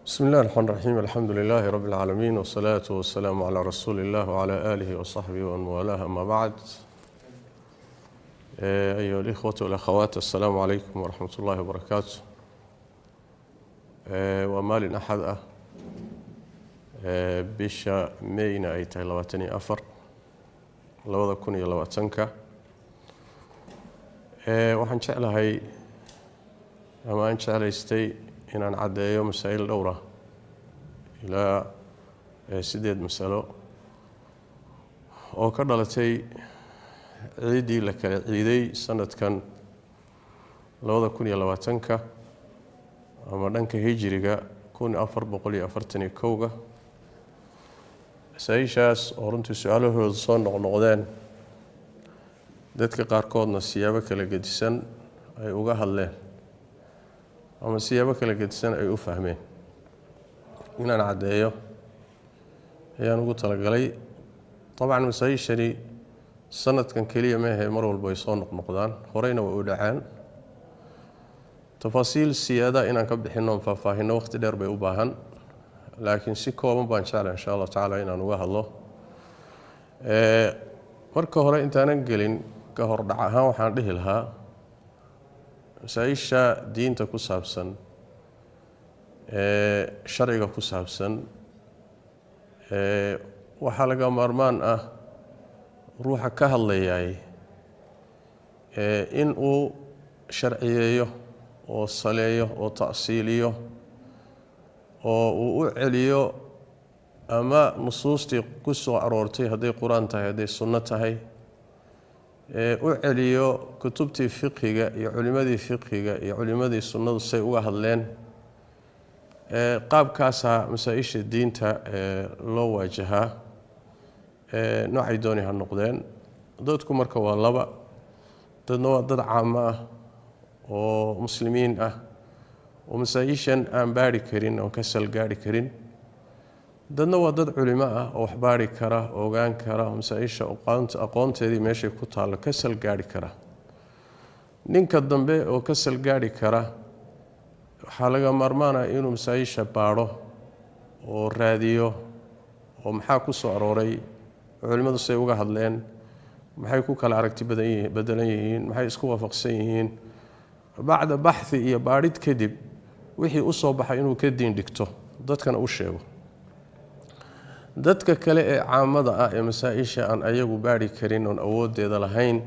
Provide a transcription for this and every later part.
بسم الله الرحمن الرحيم، الحمد لله رب العالمين، والصلاة والسلام على رسول الله وعلى آله وصحبه ومن والاه، أما بعد. أيها الإخوة والأخوات، السلام عليكم ورحمة الله وبركاته. Waa maalin Axad ah, bisha Mayna ay tahay 24, 2020-ka. Waxaan jeclahay ama aan jeclaystay inaan caddeeyo masaa'il dhowra, ilaa sideed masalo oo ka dhalatay ciiddii la kala ciiday sanadkan 2020-ka ama dhanka hijiriga 1441-ga. Masaa-ishaas oo runtii su-aalahooda soo noqnoqdeen, dadka qaarkoodna siyaabo kala gedisan ay uga hadleen ama siyaabo kala gedisan ay u fahmeen, inaan caddeeyo ayaan ugu talagalay. Dabcan masaa-ishani sanadkan keliya maahe, mar walba ay soo noqnoqdaan, horeyna way u dhaceen. Tafaasiil siyaada inaan ka bixinno oon faahfaahinno waqti dheer bay u baahan, laakiin si kooban baan jeclay insha Allahu tacaala inaan uga hadlo. Marka hore, intaanan gelin ka hor dhac ahaan, waxaan dhihi lahaa masaa-isha diinta ku saabsan ee sharciga ku saabsan waxaa laga maarmaan ah ruuxa ka hadlayaay in uu sharciyeeyo oo saleeyo oo ta'siiliyo oo uu u celiyo ama nusuustii ku soo aroortay, hadday Qur-aan tahay, hadday sunno tahay, u celiyo kutubtii fiqhiga iyo culimadii fiqhiga iyo culimadii sunnadu say uga hadleen. Qaabkaasaa masaa-isha diinta loo waajahaa, noocay dooni ha noqdeen. Dadku marka waa laba: dadna waa dad caamo ah oo muslimiin ah oo masaa-ishan aan baarhi karin oon ka salgaarhi karin. Dadna waa dad culimo ah oo wax baarhi kara, ogaan kara oo masaa-isha aqoonteedii meeshay ku taallo ka salgaarhi kara. Ninka dambe oo ka salgaarhi kara waxaa laga maarmaanaya inuu masaa-isha baadho oo raadiyo oo maxaa ku soo arooray, culimmadu say uga hadleen, maxay ku kala aragti badan yihiin, bedelan yihiin, maxay isku waafaqsan yihiin. Bacda baxthi iyo baadhid kadib, wixii u soo baxay inuu ka diin dhigto, dadkana u sheego. Dadka kale ee caamada ah ee masaa-isha aan ayagu baadhi karin oon awooddeeda lahayn,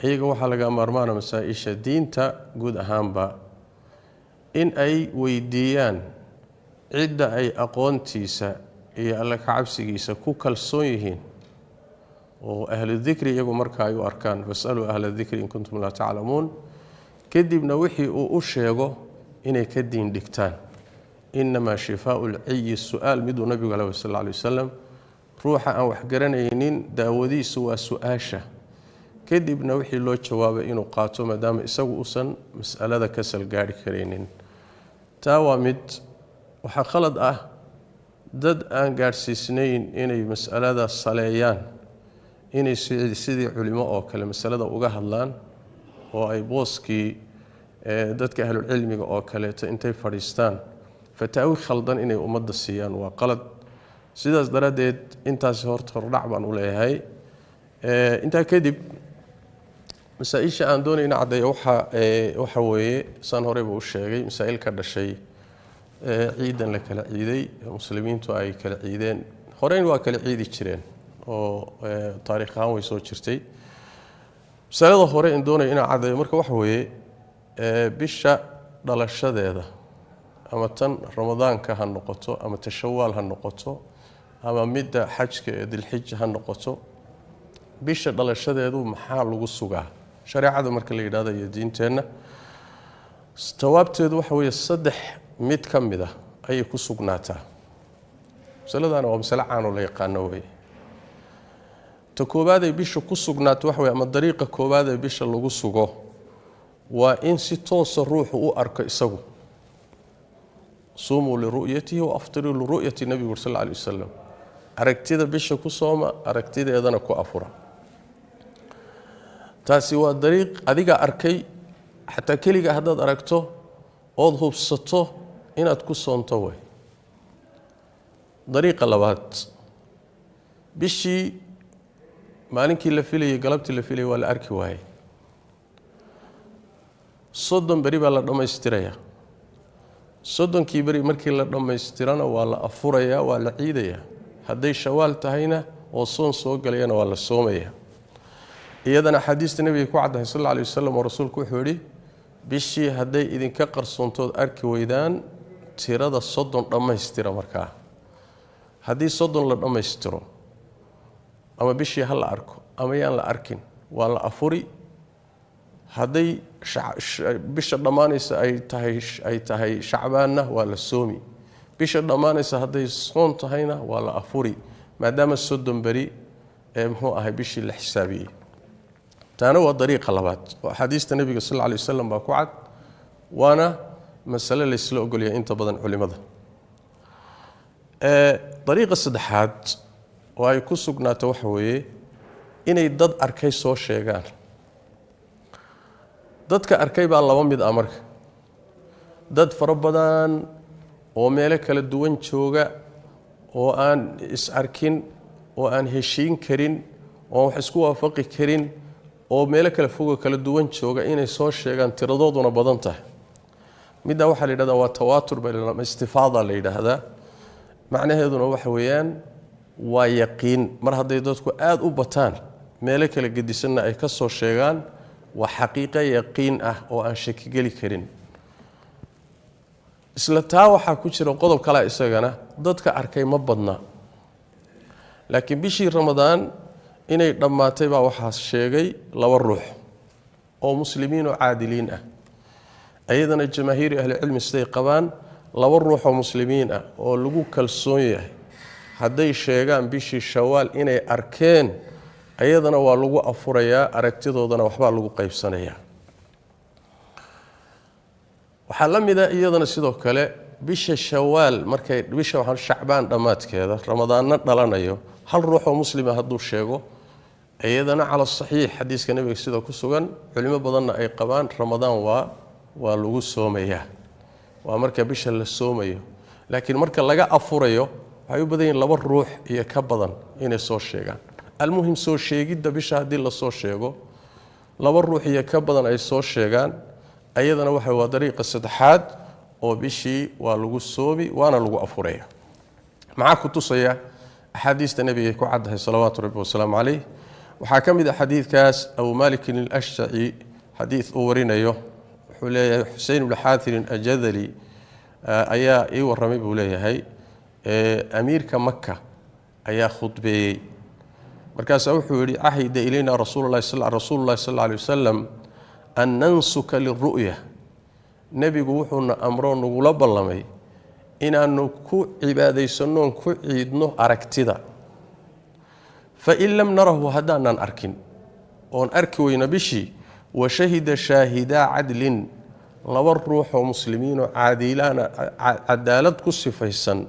iyaga waxaa laga maarmaana masaa-isha diinta guud ahaanba in ay weydiiyaan cidda ay aqoontiisa iyo Alle ka cabsigiisa ku kalsoon yihiin oo ahlu dikri iyagu marka ay u arkaan. فاسألوا أهل الذكر إن كنتم لا تعلمون. Kadibna wixii uu u sheego inay ka diin dhigtaan. إنما شفاء العي السؤال, miduu nabigu aleh sal alay wasalam. Ruuxa aan wax garanaynin daawadiisu waa su-aasha, kadibna wixii loo jawaabay inuu qaato, maadaama isagu uusan mas'alada ka salgaarhi karaynin. Taa waa mid. Waxaa khalad ah dad aan gaadhsiisnayn inay mas'alada saleeyaan inay sidii culimo oo kale masalada uga hadlaan oo ay booskii dadka ahlulcilmiga oo kaleeto intay fadhiistaan fataawi khaldan inay ummadda siiyaan, waa qalad. Sidaas daraaddeed intaasi horta hordhac baan u leeyahay. Intaa kadib, masaa-isha aan doonay ina caddeeyo waxa weeye, saan horeyba u sheegay, masaa'il ka dhashay ciidan la kala ciiday, muslimiintu ay kala ciideen. Horeyn waa kala ciidi jireen oo taariikh ahaan way soo jirtay. Masalada hore in doonaya inaan caddeeyo marka waxa weeye bisha dhalashadeeda, ama tan Ramadaanka ha noqoto, ama Tashawaal ha noqoto, ama midda xajka ee Dilxija ha noqoto, bisha dhalashadeedu maxaa lagu sugaa shareecada marka la yidhahdo iyo diinteenna? Jawaabteedu waxa weeye saddex mid ka mid ah ayay ku sugnaataa. Masaladaana waa masale caanoo la yaqaano weye. Ta koowaad ay bisha ku sugnaato waxa weye, ama dariiqa koowaad ee bisha lagu sugo, waa in si toosa ruuxu u arko isagu. صوموا لرؤيته وأفطروا لرؤيته, nabigu sal alla alay wasalam. Aragtida bisha ku sooma, aragtideedana ku afura. Taasi waa dariiq adiga arkay. Xataa keliga haddaad aragto ood hubsato inaad ku soonto way. Dariiqa labaad, bishii maalinkii la filayay, galabtii la filayay waa la arki waayey, 30 beri baa la dhammaystirayaa. 30kii beri markii la dhammaystirana waa la afurayaa, waa la ciidayaa. Hadday Shawaal tahayna oo soon soo galayana waa la soomayaa. Iyadana axaadiista nebiga ku caddahay sal alla alay wasalam, oo rasuulku wuxuu yidhi bishii hadday idinka qarsoontood arki weydaan tirada 30 dhammaystira. Markaa haddii 30 la dhammaystiro, ama bishii ha la arko ama yaan la arkin, waa la afuri. Hadday bisha dhammaanaysa ay tahay Shacbaanna waa la soomi, bisha dhammaanaysa hadday soon tahayna waa la afuri, maadaama 30 beri ee muxuu ahay bishii la xisaabiyey. Taana waa dariiqa labaad oo axaadiista nebiga sal alla alay wasalam baa ku cad, waana masale laysla ogolyahay inta badan culimada. Dariiqa saddexaad oo ay ku sugnaato waxa weeye inay dad arkay soo sheegaan. Dadka arkay baa laba mid ah. Marka dad fara badan oo meelo kala duwan jooga oo aan is arkin oo aan heshiin karin oo wax isku waafaqi karin oo meelo kala fogo kala duwan jooga inay soo sheegaan, tiradooduna badan tahay, middaa waxaa la yidhahdaa waa tawaatur ba ama istifaada la yidhaahdaa. Macnaheeduna waxa weeyaan waa yaqiin. Mar hadday dadku aada u bataan, meelo kala gedisanna ay ka soo sheegaan, waa xaqiiqo yaqiin ah oo aan shakigeli karin. Isla taa waxaa ku jira qodob kale isagana, dadka arkay ma badna, laakiin bishii Ramadaan inay dhammaatay baa waxaa sheegay 2 ruux oo muslimiin oo caadiliin ah. Ayadana jamaahiiri ahlicilmi siday qabaan, 2 ruux oo muslimiin ah oo lagu kalsoon yahay hadday sheegaan bishii Shawaal inay arkeen, ayadana waa lagu afurayaa, aragtidoodana waxbaa lagu qaybsanayaa. Waxaa la mid a iyadana sidoo kale bisha Shawaal markay bisha waxaan Shacbaan dhammaadkeeda Ramadaanna dhalanayo, hal ruux oo muslima hadduu sheego, iyadana cala saxiix xadiiska nebiga sida ku sugan, culimo badanna ay qabaan, Ramadaan waa lagu soomayaa. Waa marka bisha la soomayo, laakiin marka laga afurayo waxay u badan yihiin 2 ruux iyo ka badan inay soo sheegaan. Almuhim, soo sheegidda bisha haddii lasoo sheego, 2 ruux iyo ka badan ay soo sheegaan, ayadana waxa waa dariiqa saddexaad oo bishii waa lagu soomi waana lagu afuraya. Maxaa ku tusaya? Axaadiista nebiga ku caddahay salawaatu rabbi wasalaamu caleyh. Waxaa ka mid ah xadiidkaas Abu Malikin alashjaci xadiid uu warinayo, wuxuu leeyahay Xusein ibnu Xaatirin Ajadali ayaa ii warramay buu leeyahay, amiirka Maka ayaa khudbeeyey. Markaasaa wuxuu yidhi cahida ilayna rasuululahi sal alla alay wasalam an nansuka liru'ya. Nebigu wuxuuna amroo nagula ballamay inaanu ku cibaadaysannoon ku ciidno aragtida. Fain lam narahu, haddaanaan arkin oon arki weyno bishii, wa shahida shaahidaa cadlin, 2 ruux oo muslimiinoo caadilaana cadaalad ku sifaysan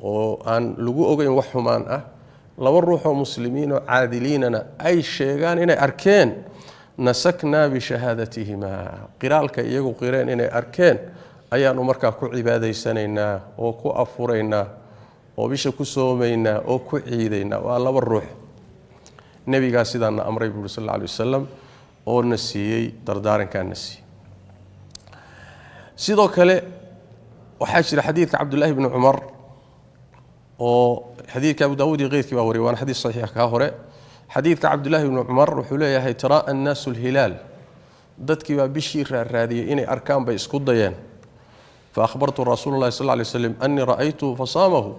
oo aan lagu ogeyn wax xumaan ah, 2 ruux oo muslimiinoo caadiliinana ay sheegaan inay arkeen, nasaknaa bishahaadatihimaa, qiraalka iyagu qireen inay arkeen ayaanu markaa ku cibaadaysanaynaa oo ku afuraynaa oo bisha ku soomaynaa oo ku ciidaynaa. Waa 2 ruux. Nebigaa sidaana amray buuri sal alla alay wasalam oo na siiyey dardaarankaa na siiyey. Sidoo kale waxaa jira xadiidka Cabdullaahi bni Cumar oo xadiidka Abu Daawud iyo keyrkii baa wariyay, waana xadiis saxiix kaa hore. Xadiidka Cabdullaahi bni Cumar wuxuu leeyahay taraa annaasu alhilaal, dadkii baa bishii raaraadiyey inay arkaan bay isku dayeen. Fa akhbartu rasuula llahi sal lla alay slam annii ra'aytuhu fasaamahu.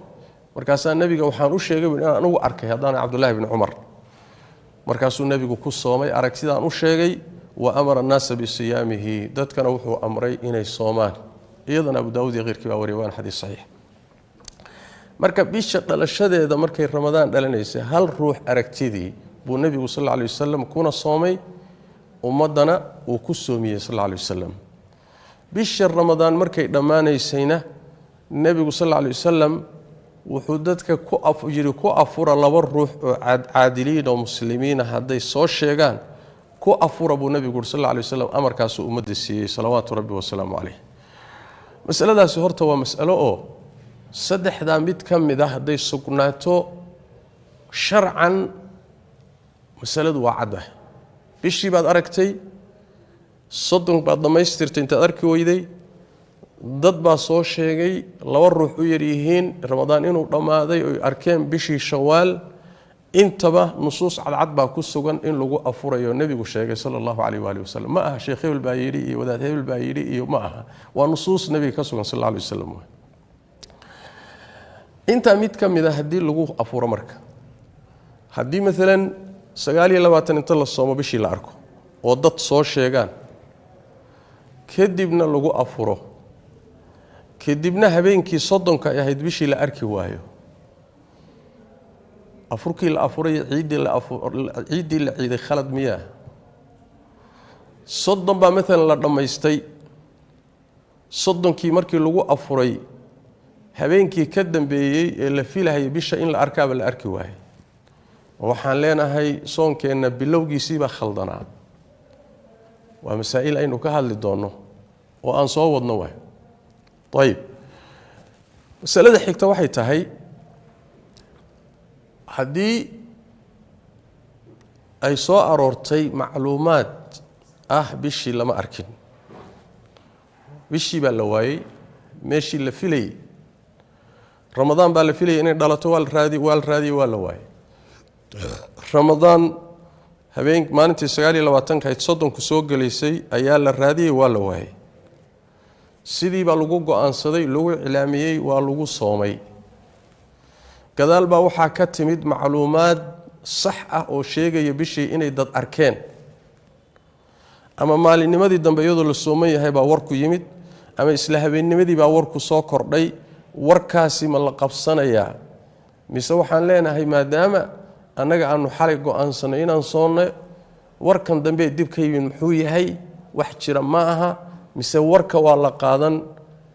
Markaasaa nebiga waxaan u sheegay bu inaan anugu arkay haddaana Cabdullahi bni Cumar. Markaasuu nebigu ku soomay aragtidaan u sheegay, wa amara annaasa bisiyaamihi, dadkana wuxuu amray inay soomaan. Iyadana Abu Daawud iyo keyrkii baa wariyay, waana xadiis saxiix. Marka bisha dhalashadeeda markay Ramadaan dhalanaysay, hal ruux aragtidii buu nebigu sal alla alay wasalam kuna soomay, ummaddana uu ku soomiyey sal alla alay wasalam. Bisha Ramadaan markay dhammaanaysayna nebigu sal alla alay wasalam wuxuu dadka ku yidhi ku afura 2 ruux oo caadiliin oo muslimiina hadday soo sheegaan ku afura buu nebigu yuri sal alla alay wasalam. Amarkaasuu ummadda siiyey salawaatu rabbi wasalaamu caleyh. Masaladaasi horta waa mas'alo oo saddexdaa mid ka mid ah hadday sugnaato sharcan masaladu waa caddahay. Bishii baad aragtay, 30 baad dhammaystirtay intaad arki weyday, dad baa soo sheegay 2 ruux u yaryihiin Ramadaan inuu dhammaaday oy arkeen bishii Shawaal. Intaba nusuus cadcad baa ku sugan in lagu afurayo nebigu sheegay sala allahu calayh waalihi wasalam. Ma aha sheekh hebel baa yidhi iyo wadaad hebel baa yidhi iyo ma aha, waa nusuus nebiga ka sugan sal alla alay wasalam. Intaa mid ka mid a haddii lagu afuro, marka haddii maalan 29 inta la soomo bishii la arko oo dad soo sheegaan, kadibna lagu afuro, kadibna habeenkii 30ka ay ahayd bishii la arki waayo, afurkii la afuray ciiddii la ciiday khalad miyaa? 30 baa maalan la dhammaystay, 30kii markii lagu afuray habeenkii ka dambeeyey ee la filahayay bisha in la arkaaba la arki waayey. Waxaan leenahay soonkeenna bilowgiisiibaa khaldanaa. Waa masaa'il aynu ka hadli doonno oo aan soo wadno waay. Ayib, masalada xigta waxay tahay haddii ay soo aroortay macluumaad ah bishii lama arkin, bishii baa la waayey, meeshii la filayey Ramadaan baa la filayay inay dhalato, waa la raadi, waa la raadiyey, waa la waayey. Ramadaan habeen maalintii 29ka ahayd 30ku soo gelaysay ayaa la raadiyey, waa la waayey. Sidii baa lagu go-aansaday, lagu iclaamiyey, waa lagu soomay. Gadaal baa waxaa ka timid macluumaad sax ah oo sheegaya bishii inay dad arkeen, ama maalinnimadii dambe iyadoo la sooman yahay baa warku yimid, ama isla habeennimadii baa warku soo kordhay. Warkaasi ma la qabsanayaa mise waxaan leenahay maadaama annaga aanu xalay go-aansanay inaan soonno, warkan dambe dib ka yimid muxuu yahay, wax jira ma aha, mise warka waa la qaadan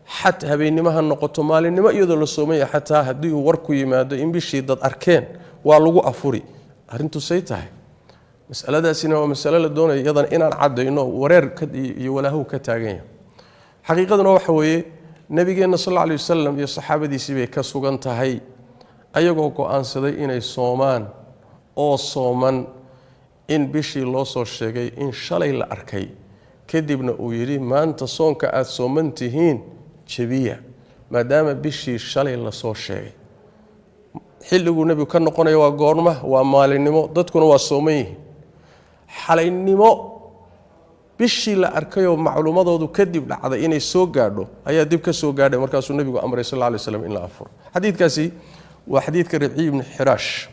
xat habeennimo ha noqoto maalinimo iyadoo la sooman yahay, xataa haddii uu warku yimaado in bishii dad arkeen waa lagu afuri? Arrintu say tahay masaladaasina waa masalo la doonaya iyadana inaan caddayno, wareer iyo walaahow ka taagan yahay. Xaqiiqaduna waxa weeye nabigeenna sal alla alay wasalam iyo saxaabadiisii bay ka sugan tahay ayagoo go-aansaday inay soomaan oo sooman in bishii loo soo sheegay in shalay la arkay, kadibna uu yidhi maanta soonka aada sooman tihiin jebiya, maadaama bishii shalay lasoo sheegay. Xilliguu nebigu ka noqonaya waa goorma? Waa maalinimo, dadkuna waa sooman yihiin. Xalaynimo bishii la arkayoo macluumadoodu kadib dhacday inay soo gaadho ayaa dib ka soo gaadhay, markaasuu nebigu amray sal alla alay slam in la afuro. Xadiidkaasi waa xadiidka Ribciy ibni Xiraash,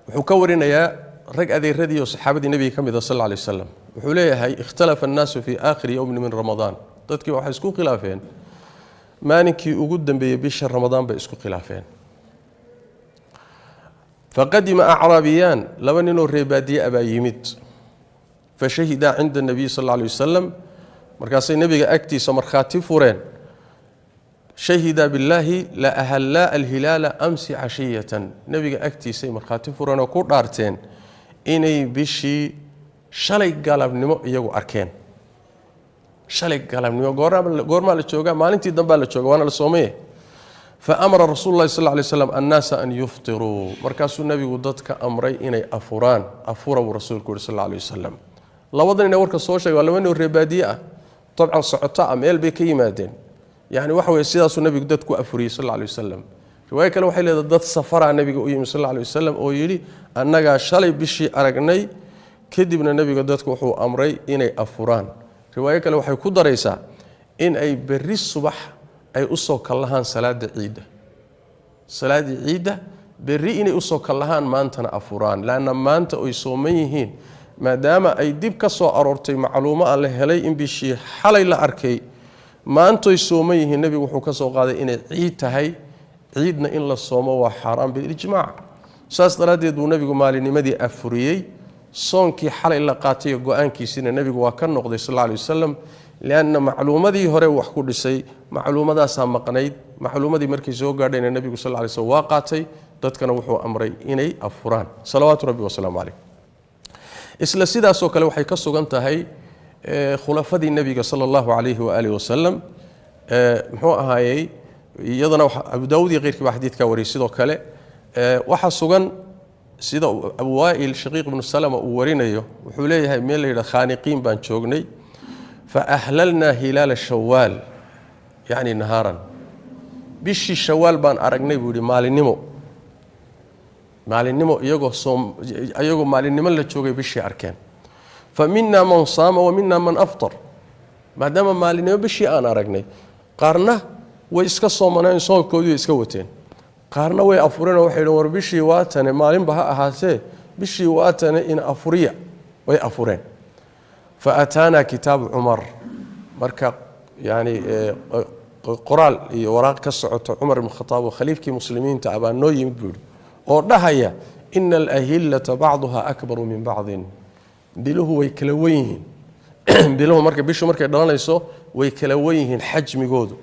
wuxuu ka warinayaa rag adeeradii oo saxaabadii nebiga ka mid ah sal alla alay wasalam. Wuxuu leeyahay ikhtalafa annaasu fii aakhiri yowmin min Ramadaan. Dadkii waxay isku khilaafeen maalinkii ugu dambeeyey bisha Ramadaan bay isku khilaafeen. Faqadima acraabiyaan, 2 ninoo reebaadiye ah baa yimid, fashahidaa cinda nabiy sal alla alay wasalam, markaasay nebiga agtiisa markhaati fureen. Shahida billaahi la ahallaa alhilaala amsi cashiyatan, nebiga agtiisay markhaati fureen oo ku dhaarteen inay bishii shalay galabnimo iyagu arkeen. Shalay galabnimo goormaa la joogaa? Maalintii dambaa la jooga, waana la soomaye. Fa amara rasuulu llahi sal lla alay slam annaasa an yuftiruu, markaasuu nebigu dadka amray inay afuraan. Afura buu rasuulku yihi sal alla alay wasalam. Labada nin ee warka soo sheegay waa 2 nin oo reebaadiye ah, dabcan socoto ah, meel bay ka yimaadeen. Yacni waxa weye sidaasuu nebigu dadku afuriyey sal alla alay wasalam. Riwaayo kale waxay leedahay dad safaraa nebiga u yimi sal alla alay wasalam oo yidhi annagaa shalay bishii aragnay, kadibna nebiga dadku wuxuu amray inay afuraan. Riwaayo kale waxay ku daraysaa in ay berri subax ay usoo kallahaan salaada ciidda, salaaddii ciidda berri inay usoo kallahaan, maantana afuraan, laanna maanta oy sooman yihiin maadaama ay dib ka soo aroortay macluumo aan la helay in bishii xalay la arkay, maantoy sooman yihiin. Nebigu wuxuu ka soo qaaday inay ciid tahay, ciidna in la soomo waa xaaraan bilijmaac. Saas daraaddeed buu nebigu maalinnimadii afuriyey. Soonkii xalay la qaatayo go-aankiisiina nebigu waa ka noqday sal alla alay wasalam, lianna macluumadii hore wax ku dhisay macluumadaasaa maqnayd. Macluumadii markay soo gaadhayna nebigu sal lla alay slam waa qaatay, dadkana wuxuu amray inay afuraan salawaatu rabbi wasalaamu calayh. Isla sidaasoo kale waxay ka sugan tahay khulafadii nebiga sala allahu calayhi waaalih wasalam. Muxuu ahaayey iyadana Abu Daawud iyo keyrkii baa xadiidkaa wariyay. Sidoo kale waxaa sugan sida Abu Waa'il Shaqiiq ibnu Salama uu warinayo, wuxuu leeyahay meel la yidhaha Khaaniqiin baan joognay, fa ahlalnaa hilaala shawaal yacni nahaaran, bishii shawaal baan aragnay buu yidhi maalinimo, maalinimo iyagoo soom, iyagoo maalinimo la joogay bishii arkeen. Fa minaa man saama wa minaa man aftar, maadaama maalinimo bishii aan aragnay, qaarna way iska soomaneen, soonkoodii way iska wateen, qaarna way afureen oo waxay yidheen war bishii waatane, maalinba ha ahaatee bishii waatane in afuriya, way afureen. Fa ataanaa kitaabu Cumar, marka yani qoraal iyo waraaq ka socoto Cumar ibn Khataab oo khaliifkii muslimiinta ah baa noo yimid buu yidhi, oo dhahaya ina alahillata bacduha akbaru min bacdin, biluhu way kala wen yihiin, biluhu marka bishu markay dhalanayso way kala wen yihiin xajmigoodu.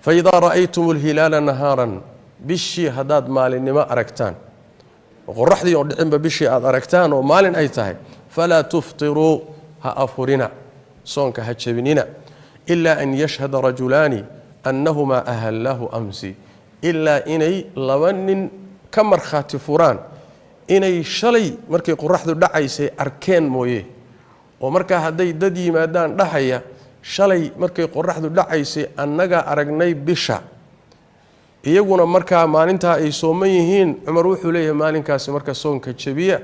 Fa idaa ra'aytum alhilaala nahaaran, bishii haddaad maalinnimo aragtaan, qoraxdii oo dhicinba bishii aad aragtaan oo maalin ay tahay, falaa tuftiruu, ha afurina, soonka ha jebinina, ilaa an yashhada rajulaani annahumaa ahallahu amsi, ilaa inay laba nin ka markhaati furaan inay shalay markay qoraxdu dhacaysay arkeen mooye. Oo markaa hadday dad yimaadaan dhahaya shalay markay qoraxdu dhacaysay annagaa aragnay bisha, iyaguna markaa maalintaa ay sooman yihiin, Cumar wuxuu leeyahay maalinkaasi marka soonka jebiya,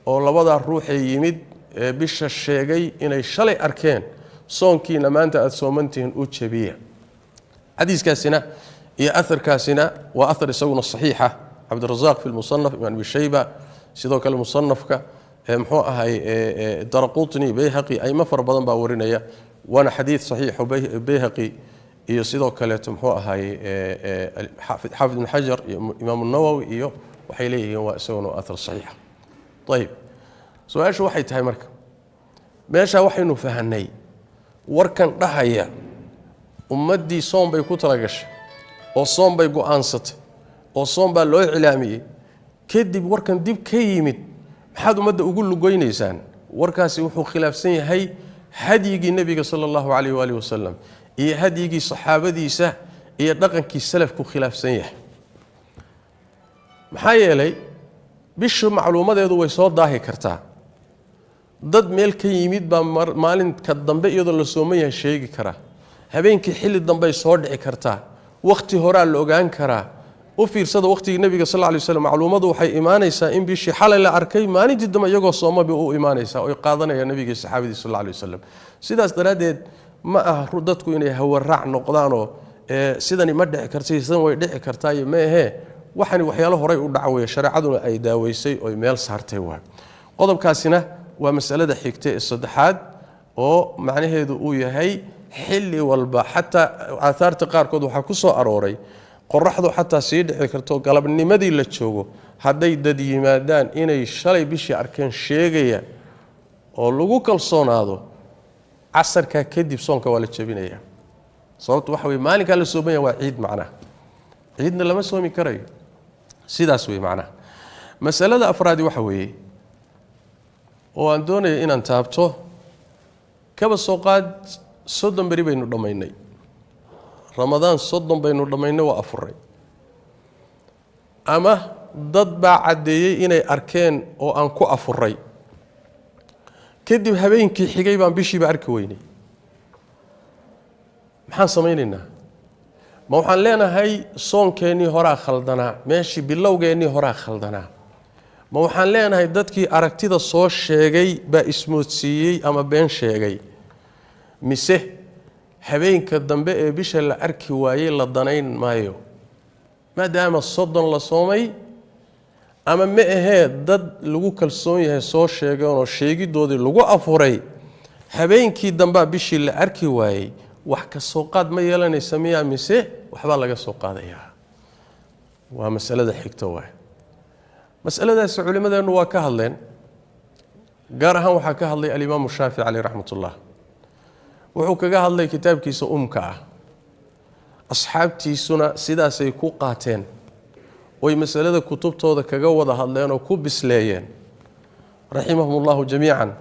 oo labadaa ruuxee yimid ee bisha sheegay inay shalay arkeen soonkiina maanta aada soomantihiin u jebiya. Xadiiskaasina iyo aharkaasina waa ahar isaguna saxiixa. Cabdirasaaq fi lmusanaf, imaam Abi Shayba sidoo kale musanafka, muxuu ahay Daraqutni, Bayhaqi, aimo fara badan baa warinaya, waana xadiid saxiixo. Bayhaqi iyo sidoo kaleeto muxuu ahay Xaafid ibn Xajar iyo Imaam Nawowi iyo waxay leeyihiin waa isaguna ahar saxiixa. Ayib, su-aashu waxay tahay marka meeshaa waxaynu fahanay warkan dhahaya ummaddii soon bay ku talagashay oo soon bay go'aansatay oo soon baa loo cilaamiyey, kadib warkan dib ka yimid maxaad ummadda ugu lugoynaysaan? Warkaasi wuxuu khilaafsan yahay hadyigii nebiga sala allahu calayh waalihi wasalam iyo hadyigii saxaabadiisa iyo dhaqankii salafku khilaafsan yahay. Maxaa yeelay bishu macluumadeedu way soo daahi kartaa, dad meel ka yimid baa maalinka dambe iyadoo la sooman yahay sheegi karaa, habeenkii xilli dambey soo dhici kartaa, wakhti horaa la ogaan karaa. U fiirsada wakhtigii nebiga sal lla lay slam, macluumadu waxay imaanaysaa in bishii xalay la arkay, maalintii dambe iyagoo sooma bay u imaanaysaa oy qaadanaya nebigii saxaabadii sal alla lay wasalam. Sidaas daraaddeed ma aha dadku inay hawaraac noqdaanoo sidani ma dhici karta, sidan way dhici kartaa iyo ma ahee, waxani waxyaalo horay u dhaca weeye, shareecaduna ay daaweysay oy meel saartay. Waa qodobkaasina waa masalada xigta ee saddexaad, oo macnaheedu uu yahay xilli walba xataa aahaarta qaarkood waxaa ku soo arooray qoraxdu xataa sii dhici karto galabnimadii la joogo, hadday dad yimaadaan inay shalay bishii arkeen sheegaya oo lagu kalsoonaado, casarkaa kadib soonka waa la jebinayaa. Sababtu waxa weye maalinkaa la soomaya waa ciid, macnaha ciidna lama soomi karayo, sidaas wey macnaha. Masalada afraadi waxa weeye oo aan doonaya inaan taabto, kaba soo qaad 30 beri baynu dhammaynay Ramadaan, 30 baynu dhammaynay, waa afuray, ama dad baa caddeeyey inay arkeen oo aan ku afuray, kadib habeenkii xigay baan bishiiba arki weynay, maxaan samaynaynaa? Ma waxaan leenahay soonkeennii horaa khaldanaa, meeshii bilowgeennii horaa khaldanaa? Ma waxaan leenahay dadkii aragtida soo sheegay baa ismoodsiiyey ama been sheegay? Mise habeenka dambe ee bisha la arki waayey la danayn maayo maadaama 30 la soomay? Ama ma ahee dad lagu kalsoon yahay soo sheegeenoo sheegidoodii lagu afuray, habeenkii dambaa bishii la arki waayey, wax ka soo qaad ma yeelanaysa miyaa mise waxbaa laga soo qaadayaa? Waa masalada xigta waay. Masaladaasi culimmadeennu waa ka hadleen, gaar ahaan waxaa ka hadlay alimaamu Shaafici caleyh raxmat ullah, wuxuu kaga hadlay kitaabkiisa umka ah, asxaabtiisuna sidaasay ku qaateen oy masalada kutubtooda kaga wada hadleen oo ku bisleeyeen, raximahum ullahu jamiican.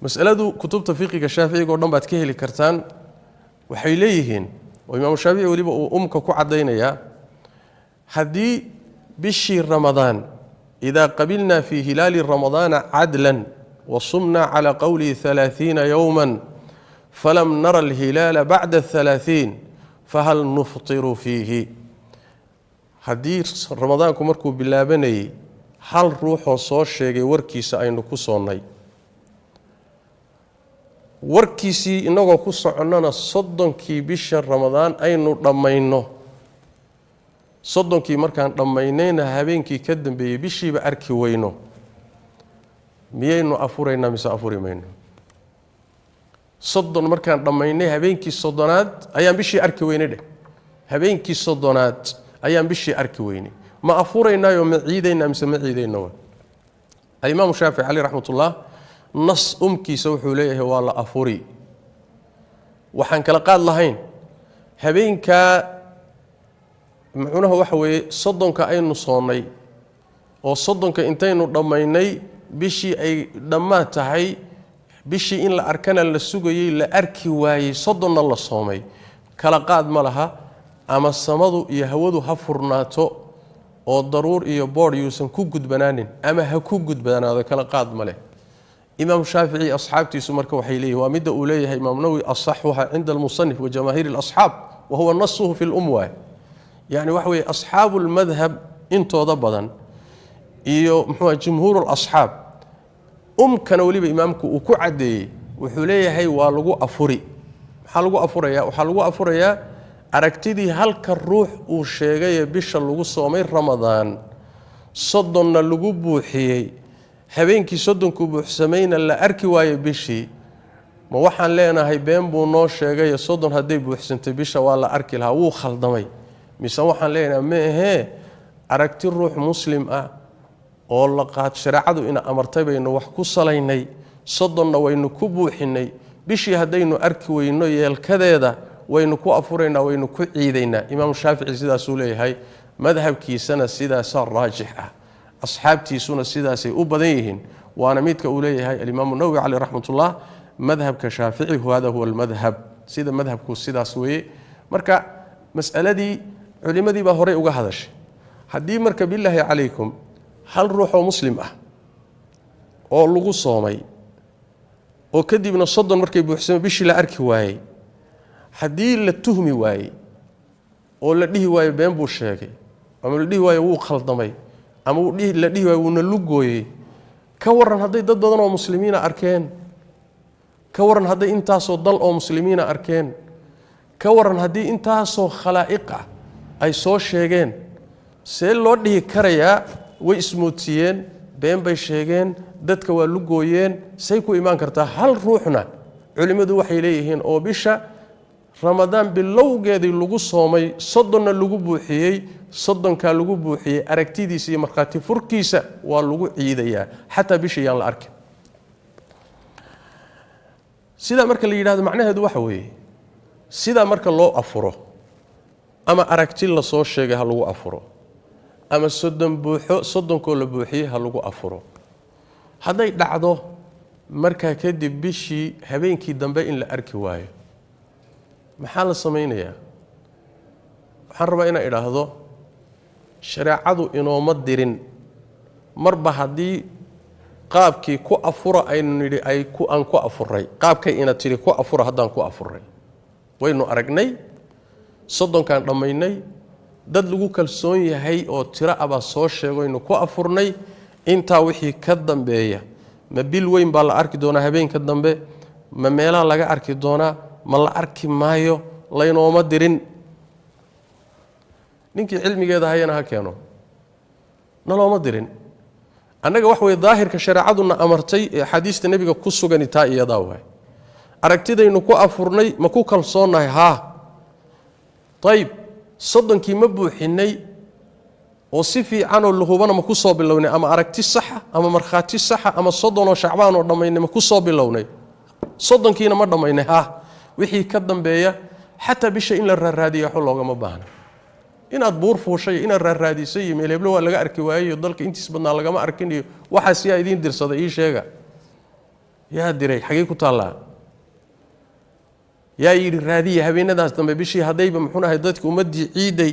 Masaladu kutubta fiqiga shaaficiga o dhan baad ka heli kartaan. Waxay leeyihiin oo Imaamu Shaafici weliba uu umka ku caddaynayaa, haddii bishii Ramadaan idaa qabilnaa fii hilaali ramadaana cadlan wa sumnaa calaa qowlihi 30 yowman falam nara alhilaala bacda 30 fahal nuftiru fiihi. Haddii Ramadaanku markuu bilaabanayey hal ruuxoo soo sheegay warkiisa aynu ku soonnay, warkiisii inagoo ku soconnana 30kii bisha Ramadaan aynu dhammayno, 30kii markaan dhammaynayna habeenkii ka dambeeyey bishiiba arki weyno, miyaynu afuraynaa mise afuri mayno? 30 markaan dhammaynay habeenkii 30aad ayaan bishii arki weynay dheh, habeenkii 30aad ayaan bishii arki weynay, ma afuraynaayoo ma ciidaynaa mise ma ciidayno? Wa Alimaamu Shaafici caleyh raxmatullah nas umkiisa wuxuu leeyahay waa la afuri. Waxaan kala qaad lahayn habeenkaa, muxuunaha waxa weeye 30ka aynu soonnay oo 30ka intaynu dhammaynay bishii ay dhammaad tahay, bishii in la arkana la sugayey la arki waayey, 30na la soomay, kala qaad ma laha. Ama samadu iyo hawadu ha furnaato oo daruur iyo boodh yuusan ku gudbanaanin, ama ha ku gudbanaado, kala qaad ma leh. Imaam Shaafici asxaabtiisu marka waxay leeyihin, waa midda uu leeyahay Imaam Nawowi asaxuha cinda almusanif wa jamaahiir alasxaab wa huwa nasuhu fi lum waay. Yacni waxa weeye asxaabu lmadhab intooda badan iyo muxuu jumhuur alasxaab, umkana weliba imaamku uu ku caddeeyey, wuxuu leeyahay waa lagu afuri. Maxaa lagu afurayaa? Waxaa lagu afurayaa aragtidii halka ruux uu sheegayee bisha lagu soomay Ramadaan, 30na lagu buuxiyey, habeenkii 30ku buuxsamayna la arki waayo bishii. Ma waxaan leenahay been buu noo sheegayo 30 hadday buuxsantay bisha waa la arki lahaa, wuu khaldamay? Mise waxaan leenahay ma ahee, aragti ruux muslim ah oo la qaad shareecadu ina amartay baynu wax ku salaynay, 30na waynu ku buuxinay, bishii haddaynu arki weyno yeelkadeeda waynu ku afuraynaa, waynu ku ciidaynaa. Imaamu Shaafici sidaasuu leeyahay, madhabkiisana sidaasaa raajix ah, asxaabtiisuna sidaasay u badan yihiin, waana midka uu leeyahay Alimaamu Nawowi caleyh raxmatullah madhabka Shaafici hada huwa almadhab, sida madhabku sidaas weeye. Marka mas'aladii culimadii baa horey uga hadashay. Haddii marka bilaahi calaykum hal ruux oo muslim ah oo lagu soomay oo kadibna 30 markay buuxsamay bishii la arki waayey, haddii la tuhmi waayey oo la dhihi waayo been buu sheegay, ama la dhihi waayo wuu khaldamay, ama la dhihi waayo wuuna lugooyey, ka waran hadday dad badan oo muslimiina arkeen? Ka waran hadday intaasoo dal oo muslimiina arkeen? Ka waran haddii intaasoo khalaa'iq ah ay soo sheegeen? See loo dhihi karayaa way ismoodsiiyeen, been bay sheegeen, dadka waa lugooyeen? Say ku imaan kartaa hal ruuxna? Culimmadu waxay leeyihiin oo bisha Ramadaan bilowgeedii lagu soomay, 30na lagu buuxiyey, 30kaa lagu buuxiyey aragtidiisa iyo markhaati furkiisa waa lagu ciidayaa, xataa bisha yaan la arkin. Sidaa marka la yidhahdo macnaheedu waxa weeye, sidaa marka loo afuro, ama aragti lasoo sheegay ha lagu afuro, ama 30 buuxo 30koo la buuxiyey ha lagu afuro, hadday dhacdo markaa kadib bishii habeenkii dambe in la arki waayo, maxaa la samaynayaa? Waxaan rabaa inaan idhaahdo shareecadu inooma dirin marba haddii qaabkii ku afura aynu nidhi aan ku afuray, qaabkay ina tidhi ku afura haddaan ku afuray, waynu aragnay 30kaan dhammaynay, dad lagu kalsoon yahay oo tiro abaa soo sheegoynu ku afurnay, intaa wixii ka dambeeya ma bil weyn baa la arki doonaa habeenka dambe, ma meelaha laga arki doonaa, ma la arki maayo, laynooma dirin. Ninkii cilmigeeda hayana ha keeno, nalooma dirin annaga. Wax weye daahirka shareecaduna amartay ee axaadiista nebiga ku sugani taa iyadaa waay. Aragtidaynu ku afurnay ma ku kalsoonnahay? Haa. Ayib, 30kii ma buuxinay oo si fiicanoo lahubana ma ku soo bilownay, ama aragti saxa ama markhaati saxa ama 30oo Shacbaan oo dhammaynay ma ku soo bilownay? 30kiina ma dhammaynay? Haa. Wixii ka dambeeya xataa bisha in la raaraadiya waxba loogama baahna. Inaad buur fuushay, inaad raaraadisay iyo meel heblo waa laga arki waayey iyo dalka intiis badnaa lagama arkin iyo waxaas yaa idiin dirsaday? Ii sheega, yaa diray? Xagee ku taallaa? Yaa yidhi raadiya habeenadaas dambe bishii haddayba muxuu ahay dadki ummaddii ciiday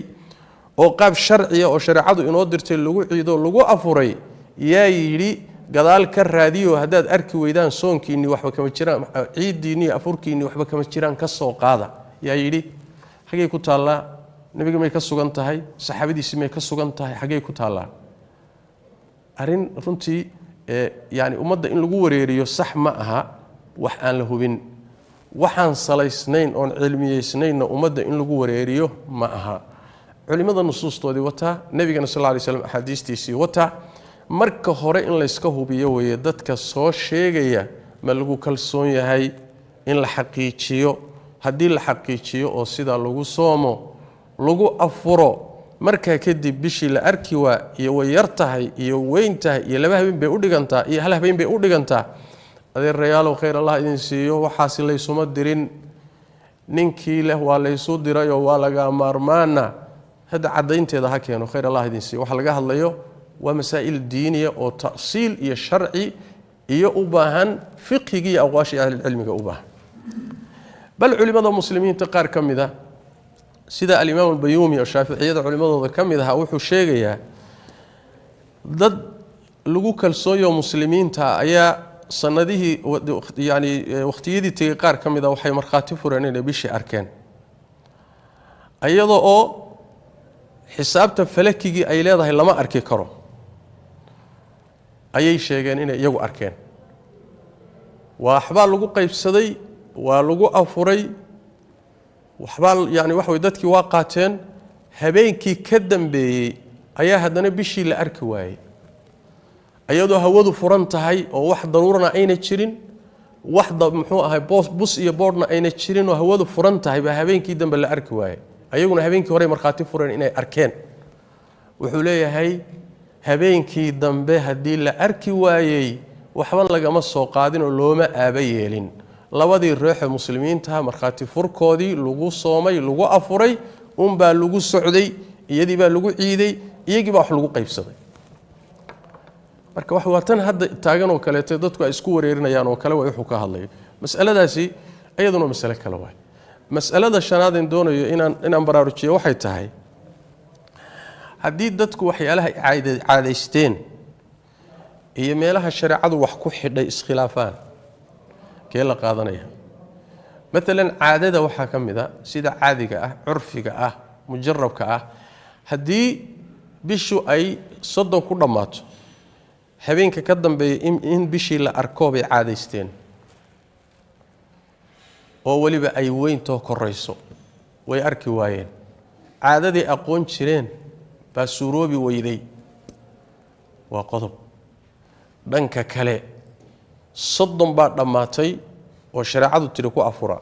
oo qaab sharciya oo shareecadu inoo dirtay lagu ciido lagu afuray, yaa yidhi gadaal ka raadiyo haddaad arki weydaan soonkiinni waxba kama jiraan, ciiddiinni afurkiinni waxba kama jiraan, ka soo qaada. Yaa yidhi? Xaggay ku taallaa? Nebiga may ka sugan tahay? Saxaabadiisii may ka sugan tahay? Xaggay ku taallaa? Arrin runtii yani ummadda in lagu wareeriyo sax ma aha. Wax aan la hubin, waxaan salaysnayn oon cilmiyeysnaynna ummadda in lagu wareeriyo ma aha. Culimmada nusuustoodii wataa, nebigana sal ly slam axaadiistiisii wataa. Marka hore in layska hubiyo weeye dadka soo sheegaya ma lagu kalsoon yahay, in la xaqiijiyo. Haddii la xaqiijiyo oo sidaa lagu soomo lagu afuro, markaa kadib bishii la arki waa iyo way yar tahay iyo weyn tahay iyo 2 habeen bay u dhigantaa iyo 1 habeen bay u dhigantaa, adeerayaalow khayr allah idin siiyo, waxaasi laysuma dirin. Ninkii leh waa laysu dirayoo waa laga maarmaana, hadda caddaynteeda ha keeno, khayr allah idin siiyo. Waxa laga hadlayo waa masaa'il diiniya oo ta'siil iyo sharci iyo u baahan fiqhigii iyo aqwaashii ahlilcilmiga u baahan. Bal culimmada muslimiinta qaar ka mid a sida alimaam albayuumi oo shaaficiyada culimmadooda ka mid ahaa wuxuu sheegayaa dad lagu kalsoonyo muslimiinta ayaa sanadihii yani wakhtiyadii tegey qaar ka mid a waxay markhaati fureen inay bishii arkeen, iyadoo oo xisaabta falakigii ay leedahay lama arki karo ayay sheegeen inay iyagu arkeen. Waxbaa lagu qaybsaday, waa lagu afuray, waxbaa yani waxa way dadkii waa qaateen. Habeenkii ka dambeeyey ayaa haddana bishii la arki waayey, iyadoo hawadu furan tahay oo wax daruurana ayna jirin, wax muxuu ahay bus iyo boodhna ayna jirin, oo hawadu furan tahay baa habeenkii dambe la arki waayey. Ayaguna habeenkii horey markhaati fureen inay arkeen. Wuxuu leeyahay habeenkii dambe haddii la arki waayey waxba lagama soo qaadin oo looma aaba yeelin. Labadii ruuxee muslimiinta markhaati furkoodii lagu soomay lagu afuray unbaa lagu socday, iyadii baa lagu ciiday, iyagii baa wax lagu qaybsaday. Marka wax waa tan hadda taagan oo kaleeto dadku ay isku wareerinayaan oo kale waa wuxuu ka hadlayo. Mas'aladaasi iyaduna mas'ale kale waay. Mas'alada shanaad in doonayo inaan baraarujiyo waxay tahay haddii dadku waxyaalaha caadaysteen iyo meelaha shareecadu wax ku xidhay iskhilaafaan, kee la qaadanaya? Maalan caadada waxaa ka mid a sida caadiga ah, curfiga ah, mujarabka ah, haddii bishu ay 30 ku dhammaato habeenka ka dambeeya in bishii la arko bay caadaysteen, oo weliba ay weyntoo korayso, way arki waayeen. Caadaday aqoon jireen baa suuroobi weyday. Waa qodob. Dhanka kale 30 baa dhammaatay oo shareecadu tidhi ku afura,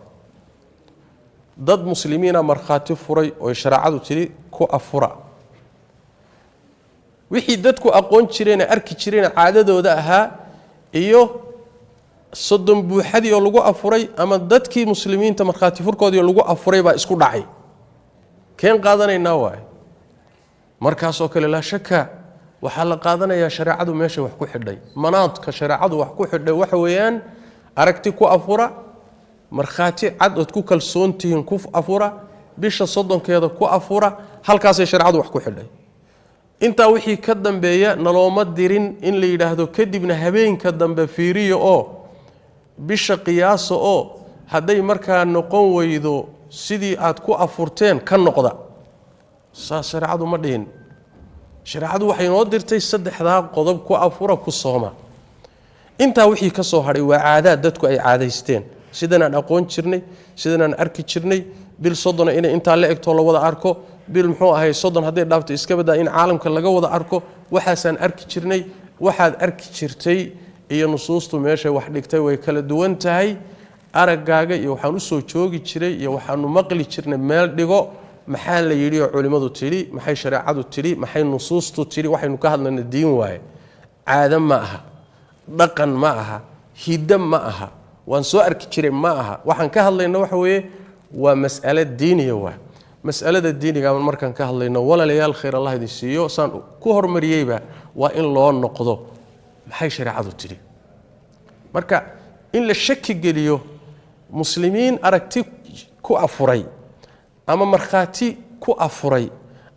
dad muslimiina markhaati furay oo shareecadu tidhi ku afura. Wixii dadku aqoon jireen arki jireen caadadooda ahaa iyo 30 buuxadii oo lagu afuray ama dadkii muslimiinta markhaati furkoodii oo lagu afuray baa isku dhacay. Keen qaadanaynaa waaye? Markaasoo kale laa shaka waxaa la qaadanayaa shareecadu meesha wax ku xidhay. Manaadka shareecadu wax ku xidhay waxa weeyaan aragti ku afura, markhaati cad ood ku kalsoontihiin ku afura, bisha 30keeda ku afura, halkaasay shareecadu wax ku xidhay. Intaa wixii ka dambeeya nalooma dirin in la yidhaahdo kadibna habeenka dambe fiiriyo oo bisha qiyaasa oo hadday markaa noqon weydo sidii aad ku afurteen ka noqda. Saas shareecadu ma dhihin. Shareecadu waxay noo dirtay 3 qodob ku afura ku sooma. Intaa wixii ka soo hadhay waa caadaad dadku ay caadaysteen, sidanaan aqoon jirnay, sidanaan arki jirnay, bil 30 inay intaa la egtoo la wada arko, bil muxuu ahay 30 hadday dhaafto iska badaa in caalamka laga wada arko, waxaasaan arki jirnay. Waxaad arki jirtay iyo nusuustu meeshay wax dhigtay way kala duwan tahay. Araggaaga iyo waxaan u soo joogi jiray iyo waxaanu maqli jirnay meel dhigo, maxaa la yidhi oo culimmadu tidhi, maxay shareecadu tidhi, maxay nusuustu tidhi, waxaynu ka hadlayna diin waaye. Caado ma aha, dhaqan ma aha, hiddo ma aha, waan soo arki jiray ma aha. Waxaan ka hadlayna waxa weeye waa mas'alo diiniya waay. Mas'alada diiniga markaan ka hadlayno walaalayaal khayr allah idin siiyo, saan ku hormariyeyba waa in loo noqdo maxay shareecadu tidhi. Marka in la shaki geliyo Muslimiin aragti ku afuray ama markhaati ku afuray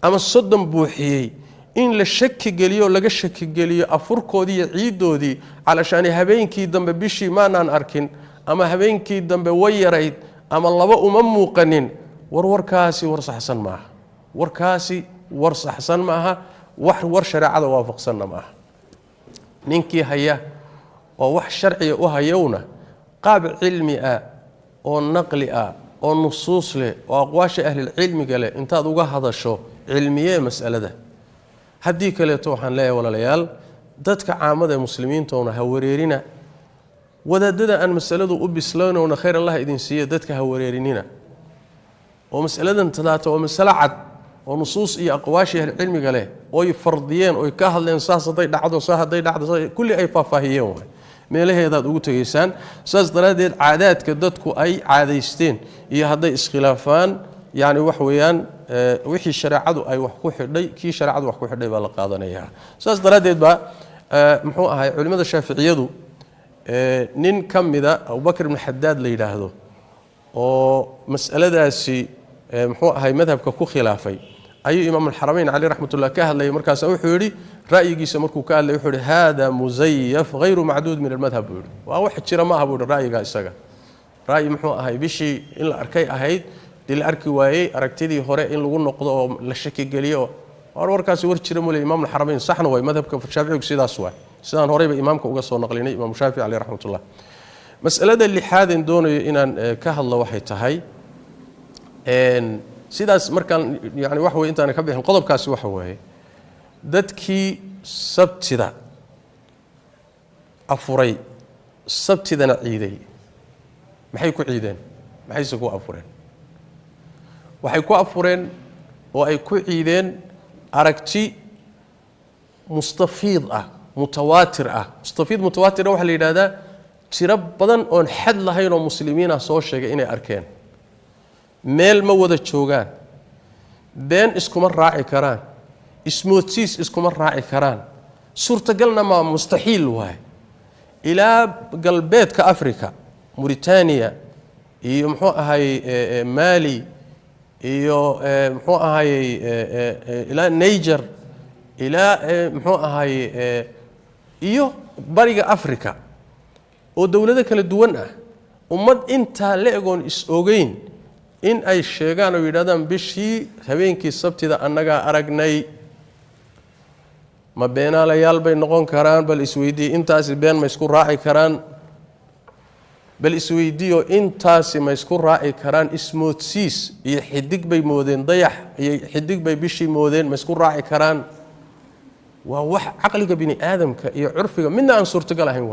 ama 30 buuxiyey in la shaki geliyo, laga shaki geliyo afurkoodii iyo ciidoodii, calashaani habeenkii dambe bishii maanaan arkin ama habeenkii dambe way yarayd ama laba uma muuqanin, warwarkaasi war saxsan maaha. Warkaasi war saxsan maaha, wax war shareecada waafaqsanna maaha. Ninkii haya oo wax sharciga u hayowna qaab cilmi ah oo naqli ah oo nusuus leh oo aqwaasha ahlilcilmiga leh intaad uga hadasho cilmiyee mas'alada. Haddii kaleeto waxaan leeyahay walaalayaal, dadka caamada ee muslimiintoona ha wareerina, wadaadada aan masaladu u bislaynowna khayr allah idin siiya, dadka ha wareerinina. Oo mas'aladan talaata waa masalo cad oo nusuus iyo aqwaashii ahlicilmiga leh oy fardiyeen oy ka hadleen, saas hadday dhacdo, saa hadday dhacdo, kulli ay faahfaahiyeen waay, meelaheedaad ugu tegaysaan. Saas daraaddeed caadaadka dadku ay caadaysteen iyo hadday iskhilaafaan, yacni wax weeyaan wixii shareecadu ay wax ku xidhay, kii shareecadu wax ku xidhay baa la qaadanayaa. Saas daraaddeed baa muxuu ahay culimmada shaaficiyadu nin ka mida Abubakr ibn Xadaad la yidhaahdo oo mas'aladaasi muxuu ahay madhabka ku khilaafay ayuu Imaam Alxaramayn caleyh raxmatullah ka hadlayay. Markaasa wuxuu yidhi ra'yigiisa markuu ka hadlay, wuxuu yidhi hada muzayaf hayru macduud min almadhab buu yidhi. Waa wax jira ma aha buu yidhi ra'yigaa isaga, ra'yi muxuu ahay bishii in la arkay ahayd dii la arki waayey aragtidii hore in lagu noqdo oo la shaki geliyo, war warkaasi war jira mule Imaam Alxaramayn. Saxna waay, madhabka Shaaficigu sidaas waay, sidaan horeyba imaamka uga soo naqlinay Imaamu Shaafici caleyh raxmatullah. Mas'alada lixaadeen doonayo inaan ka hadlo waxay tahay sidaas markaan yani wax wey intaana ka bixin qodobkaasi, waxa weeye dadkii sabtida afuray sabtidana ciiday, maxay ku ciideen, maxayse ku afureen? Waxay ku afureen oo ay ku ciideen aragti mustafiid ah, mutawaatir ah. Mustafiid mutawaatirna waxaa la yidhahdaa tiro badan oon xad lahayn oo muslimiinah soo sheegay inay arkeen. Meel ma wada joogaan, been iskuma raaci karaan, ismoodsiis iskuma raaci karaan, suurtagalna maa, mustaxiil waay. Ilaa galbeedka Africa, Mauritania iyo muxuu ahay Mali iyo muxuu ahayey ilaa Niger, ilaa muxuu ahaye iyo bariga Africa oo dowlado kala duwan ah, ummad intaa la egoon is ogeyn in ay sheegaan oo yidhahdaan bishii habeenkii sabtida annagaa aragnay, ma beenaalayaal bay noqon karaan? Bal isweydiiye, intaasi been ma isku raaci karaan? Bal isweydiiyo, intaasi ma isku raaci karaan? Ismoodsiis iyo xidig bay moodeen, dayax iyo xidig bay bishii moodeen, ma isku raaci karaan? Waa wax caqliga bini aadamka iyo curfiga midna aan suurtagal ahayn.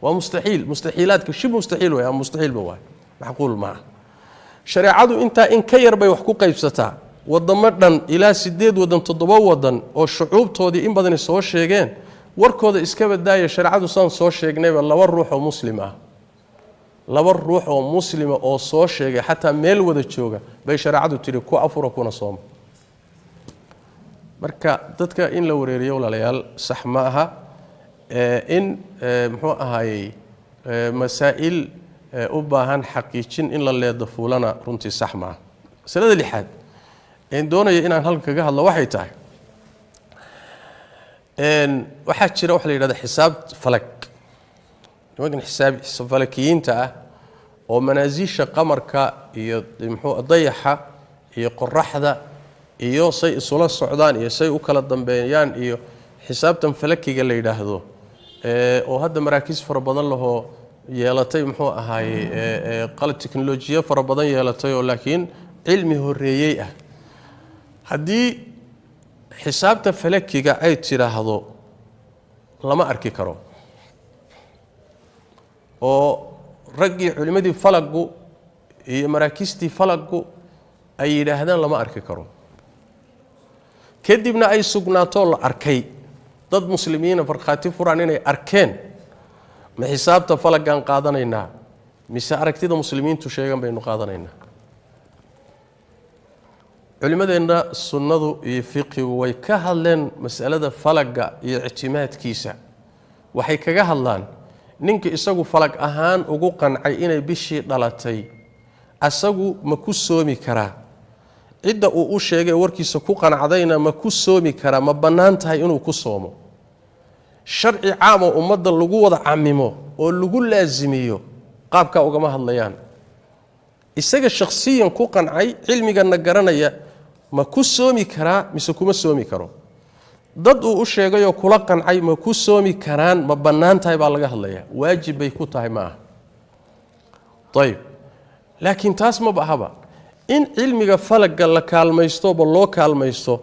Waa mustaxiil, mustaxiilaadka shib mustaxiil way ama mustaxiilba waay, macquul maaha. Shareecadu intaa in ka yar bay wax ku qaybsataa. Wadamo dhan ilaa 8 wadan, 7 wadan oo shucuubtoodii in badani soo sheegeen, warkooda iska badaaya. Shareecadu saan soo sheegnayba laba ruux oo muslim ah, laba ruux oo muslima oo soo sheegay xataa meel wada jooga bay shareecadu tidhi ku afura kuna sooma. Marka dadka in la wareeriyo walaalayaal sax ma aha. In muxuu ahaayey masaa'il u baahan xaqiijin in la leedo fuulana runtii sax ma aha. Masalada lixaad een doonaya inaan halkan kaga hadlo waxay tahay, waxaa jira waxa la yidhahda xisaab falag. Nimankan xisaab falakiyiinta ah oo manaasiisha qamarka iyo muxuu dayaxa iyo qoraxda iyo say isula socdaan iyo say u kala dambeeyaan iyo xisaabtan falakiga la yidhaahdo, oo hadda maraakiis fara badan lahoo yeelatay, muxuu ahaayey qalab teknolojiya fara badan yeelatay, oo laakiin cilmi horeeyey ah. Haddii xisaabta falakiga ay tidhaahdo lama arki karo, oo raggii culimmadii falagu iyo maraakiistii falagu ay yidhaahdaan lama arki karo, kadibna ay sugnaatoo la arkay, dad muslimiina farkhaati furaan inay arkeen, ma xisaabta falagaan qaadanaynaa mise aragtida muslimiintu sheegan baynu qaadanaynaa? Culimmadeenna sunnadu iyo fiqigu way ka hadleen masalada falaga iyo ictimaadkiisa. Waxay kaga hadlaan Ninka isagu falag ahaan ugu qancay inay bishii dhalatay, asagu ma ku soomi karaa? Cidda uu u sheegay warkiisa ku qanacdayna ma ku soomi karaa? Ma bannaan tahay inuu ku soomo? Sharci caam oo ummadda lagu wada camimo oo lagu laasimiyo qaabkaa ugama hadlayaan. Isaga shakhsiyan ku qancay, cilmigana garanaya, ma ku soomi karaa mise kuma soomi karo? Dad uu u sheegayoo kula qancay ma ku soomi karaan? Ma bannaan tahay baa laga hadlayaa. Waajib bay ku tahay ma aha. Ayib, laakiin taas maba ahaba in cilmiga falagga la kaalmaystoba loo kaalmaysto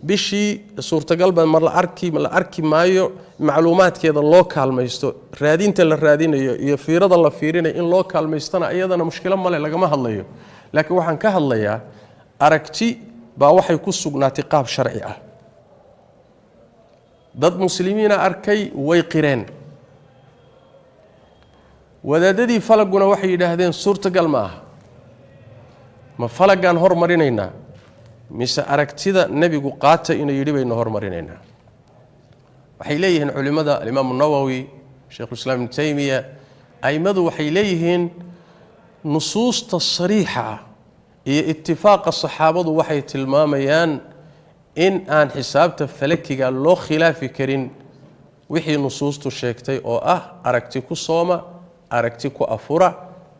bishii suurtagal ba ma la arki maayo, macluumaadkeeda loo kaalmaysto, raadinta la raadinayo iyo fiirada la fiirinayo in loo kaalmaystana iyadana mushkilo male, lagama hadlayo. Laakiin waxaan ka hadlayaa aragti baa waxay ku sugnaatay qaab sharci ah. Dad muslimiina arkay, way qireen. Wadaadadii falaguna waxay yidhaahdeen suurtagal ma aha. Ma falaggaan hormarinaynaa mise aragtida nebigu qaata inuu yidhi baynu hormarinaynaa? Waxay leeyihiin culimmada, alimaamu Nawowi, Sheikhulislaam Ibnu Taymiya, a'immadu waxay leeyihiin nusuusta sariixa ah iyo itifaaqa saxaabadu waxay tilmaamayaan in aan xisaabta falakiga loo khilaafi karin wixii nusuustu sheegtay oo ah aragti ku sooma, aragti ku afura,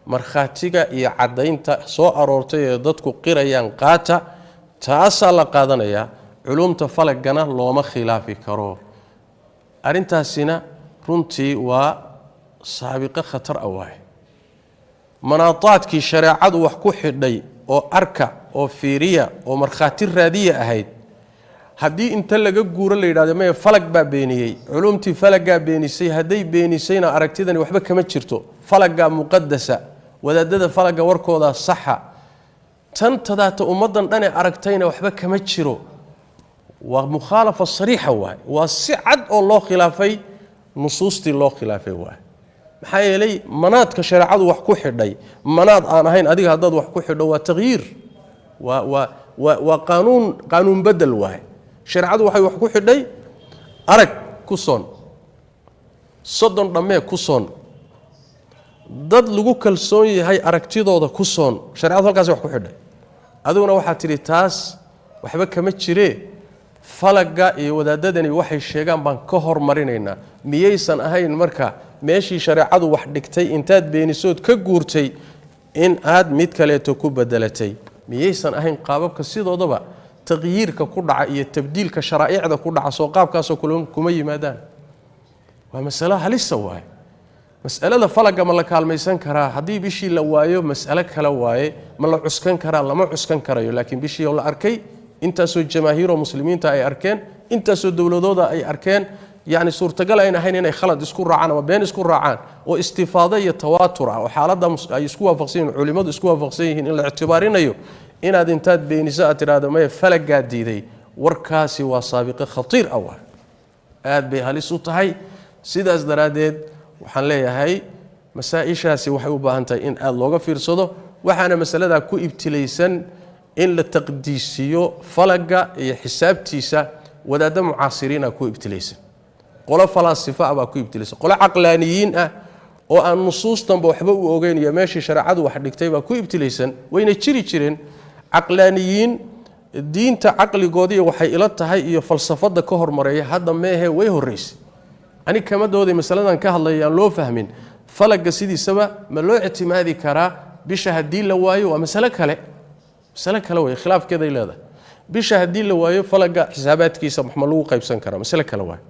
markhaatiga iyo caddaynta soo aroortay ee dadku qirayaan qaata, taasaa la qaadanayaa. Culumta falagana looma khilaafi karo. Arrintaasina runtii waa saabiqo khatar ah waaye. Manaadaadkii shareecadu wax ku xidhay oo arka oo fiiriya oo markhaati raadiya ahayd, haddii inta laga guuro la yidhahdo maya, falag baa beeniyey, culumtii falaggaa beenisay, hadday beenisayna aragtidani waxba kama jirto, falaggaa muqadasa, wadaadada falagga warkoodaa saxa, tan tadaata ummaddan dhane aragtayna waxba kama jiro, waa mukhaalafa sariixa waaye. Waa si cad oo loo khilaafay nusuustii loo khilaafay waaye. Maxaa yeelay manaadka shareecadu wax ku xidhay manaad aan ahayn adiga haddaad wax ku xidho waa takhyiir, waa waa waa waa qaanuun, qaanuun bedel waaye. Shareecadu waxay wax ku xidhay arag ku soon, 30 dhammee ku soon, dad lagu kalsoon yahay aragtidooda ku soon. Sharecadu halkaas wax ku xidhay, adiguna waxaad tidhi taas waxba kama jiree, falagga iyo wadaadadani waxay sheegaan baan ka hormarinaynaa. Miyaysan ahayn marka meeshii shareecadu wax dhigtay intaad beenisood ka guurtay in aad mid kaleeto ku bedelatay? Miyaysan ahayn qaababka sidoodaba taqyiirka ku dhaca iyo tabdiilka sharaa'icda ku dhaca soo qaabkaasoo kuma yimaadaan? Waa masalo halisa waaye. Mas'alada falagga ma la kaalmaysan karaa haddii bishii la waayo? Mas'alo kale waaye. Ma la cuskan karaa? Lama cuskan karayo. Laakiin bishii oo la arkay, intaasoo jamaahiiroo muslimiinta ay arkeen, intaasoo dowladooda ay arkeen, yacni suurtagal ayn ahayn inay khalad isku raacaan ama been isku raacaan, oo istifaado iyo tawaatur ah oo xaaladda ay isku waafaqsan yihiin, culimmadu isku waafaqsan yihiin in la ictibaarinayo, inaad intaad beeniso aad tidhaahdo maya, falaggaa diiday, warkaasi waa saabiqo khatiir ah waa, aad bay halis u tahay. Sidaas daraaddeed waxaan leeyahay masaa-ishaasi waxay u baahan tahay in aada looga fiirsado. Waxaana masaladaa ku ibtilaysan in la taqdiisiyo falagga iyo xisaabtiisa wadaaddo mucaasiriina ku ibtilaysan, qolo falaasifa ah baa ku ibtilaysan, qolo caqlaaniyiin ah oo aan nusuustanba waxba u ogeyn iyo meeshii shareecadu wax dhigtay baa ku ibtilaysan. Wayna jiri jireen caqlaaniyiin diinta caqligoodiiy waxay ila tahay iyo falsafadda ka hormareeya, hadda meehe way horraysay. Anig kama dooday masaladan ka hadlaya aan loo fahmin. Falagga sidiisaba ma loo ictimaadi karaa bisha haddii la waayo? Waa masalo kale, masalo kale wey, khilaafkeeday leedahay. Bisha haddii la waayo falagga xisaabaadkiisa wax ma lagu qaybsan karaa? Masalo kale waay.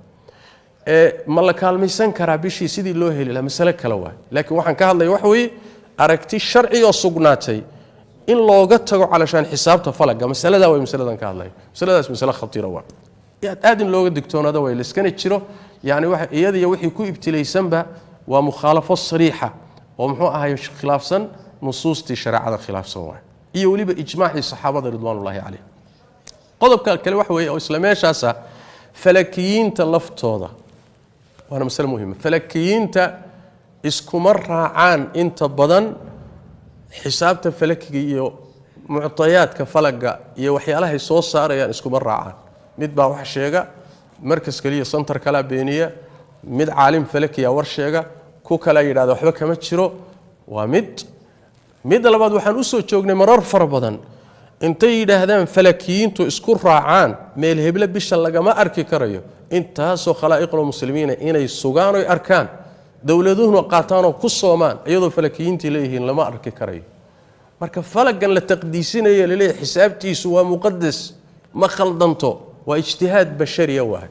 Ma la kaalmaysan karaa bishii sidii loo heli lahaa? Masalo kale waay. Laakiin waxaan ka hadlaya waxa weeye aragti sharci oo sugnaatay in looga tago calashaan xisaabta falagga, masaladaa way masaladan ka hadlaya. Masaladaas masalo khatiira waa, aad in looga digtoonaada way, layskana jiro. Yani iyadiyo wixii ku ibtilaysanba waa mukhaalafo sariixa oo muxuu ahay khilaafsan nusuustii shareecada khilaafsan waay, iyo weliba ijmaacii saxaabada ridwaanullaahi calayhim. Qodobka kale waxa weeye oo isla meeshaasa falakiyiinta laftooda, waana masale muhima, falakiyiinta iskuma raacaan inta badan xisaabta falakiga iyo muctayaadka falagga iyo waxyaalahay soo saarayaan iskuma raacaan. Mid baa wax sheega, markas kaliya santar kalaa beeniya, mid caalim falakiya war sheega, Ku kala yidhahda waxba kama jiro. Waa mid. Midda labaad, waxaan usoo joognay marar fara badan intay yidhaahdaan falakiyiintu isku raacaan meel heble bisha lagama arki karayo, intaasoo khalaa'iqul muslimiina inay sugaan oy arkaan, dowladuhuna qaataanoo ku soomaan, iyadoo falakiyiintii leeyihiin lama arki karayo. Marka falagan la taqdiisinaya laleeyahay xisaabtiisu waa muqadas, ma khaldanto, waa ijtihaad bashariya waay.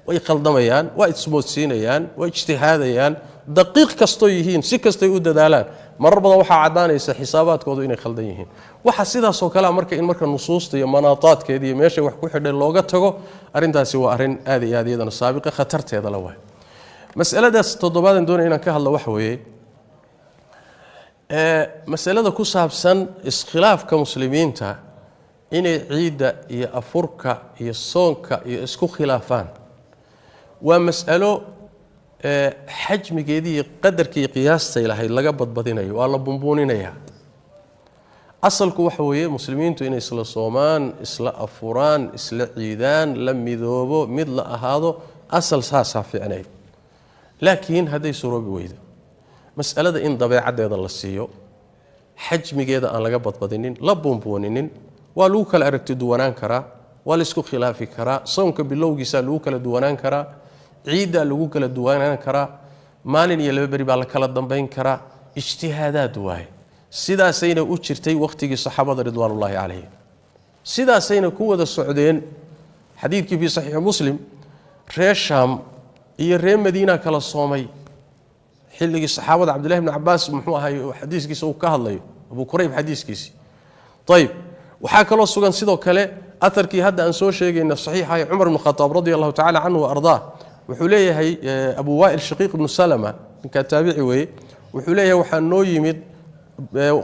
Way khaldamayaan, waa ismoodsiinayaan, waa ijtihaadayaan, daqiiq kastoo yihiin, si kastay u dadaalaan, marar badan waxaa caddaanaysa xisaabaadkoodu inay khaldan yihiin. Waxa sidaasoo kalea marka in marka nusuusta iyo manaataadkeeda iyo meeshay wax ku xidhay looga tago, arrintaasi waa arrin aad iyo aad iyadana saabiqa khatarteeda la waay. Masaladaas toddobaadan doonaya inaan ka hadlo waxa weeye masalada ku saabsan iskhilaafka muslimiinta inay ciidda iyo afurka iyo soonka iyo isku khilaafaan. Waa mas'alo xajmigeedii iyo qadarkii qiyaastay lahayd laga badbadinayo, waa la bumbuuninayaa. Asalku waxa weeye muslimiintu inay isla soomaan, isla afuraan, isla ciidaan, la midoobo, mid la ahaado, asal saasaa fiicnayd. Laakiin hadday suroobi weydo, mas'alada in dabeecaddeeda la siiyo, xajmigeeda aan laga badbadinin, la buunbuuninin. Waa lagu kala aragti duwanaan karaa, waa la isku khilaafi karaa, soonka bilowgiisaa lagu kala duwanaan karaa, ciiddaa lagu kala duwanaan karaa, maalin iyo laba beri baa la kala dambayn karaa, ijtihaadaad waaye. Sidaasayna u jirtay wakhtigii saxaabada ridwaanullaahi calayhim, sidaasayna ku wada socdeen. Xadiidkii fii saxiixi Muslim, reer Shaam iyo reer Madiina kala soomay xilligii saxaabada. Cabdillahi bni Cabaas muxuu ahay xadiiskiisa uu ka hadlayo, Abu Kurayb xadiiskiisii. Ayib, waxaa kaloo sugan sidoo kale aharkii hadda aan soo sheegayna saxiixahay, Cumar bn Khataab radi allahu tacala canhu wa ardaah. Wuxuu leeyahay Abu Waa'il Shaqiiq ibnu Salama, ninkaa taabici weeye, wuxuu leeyahay waxaa noo yimid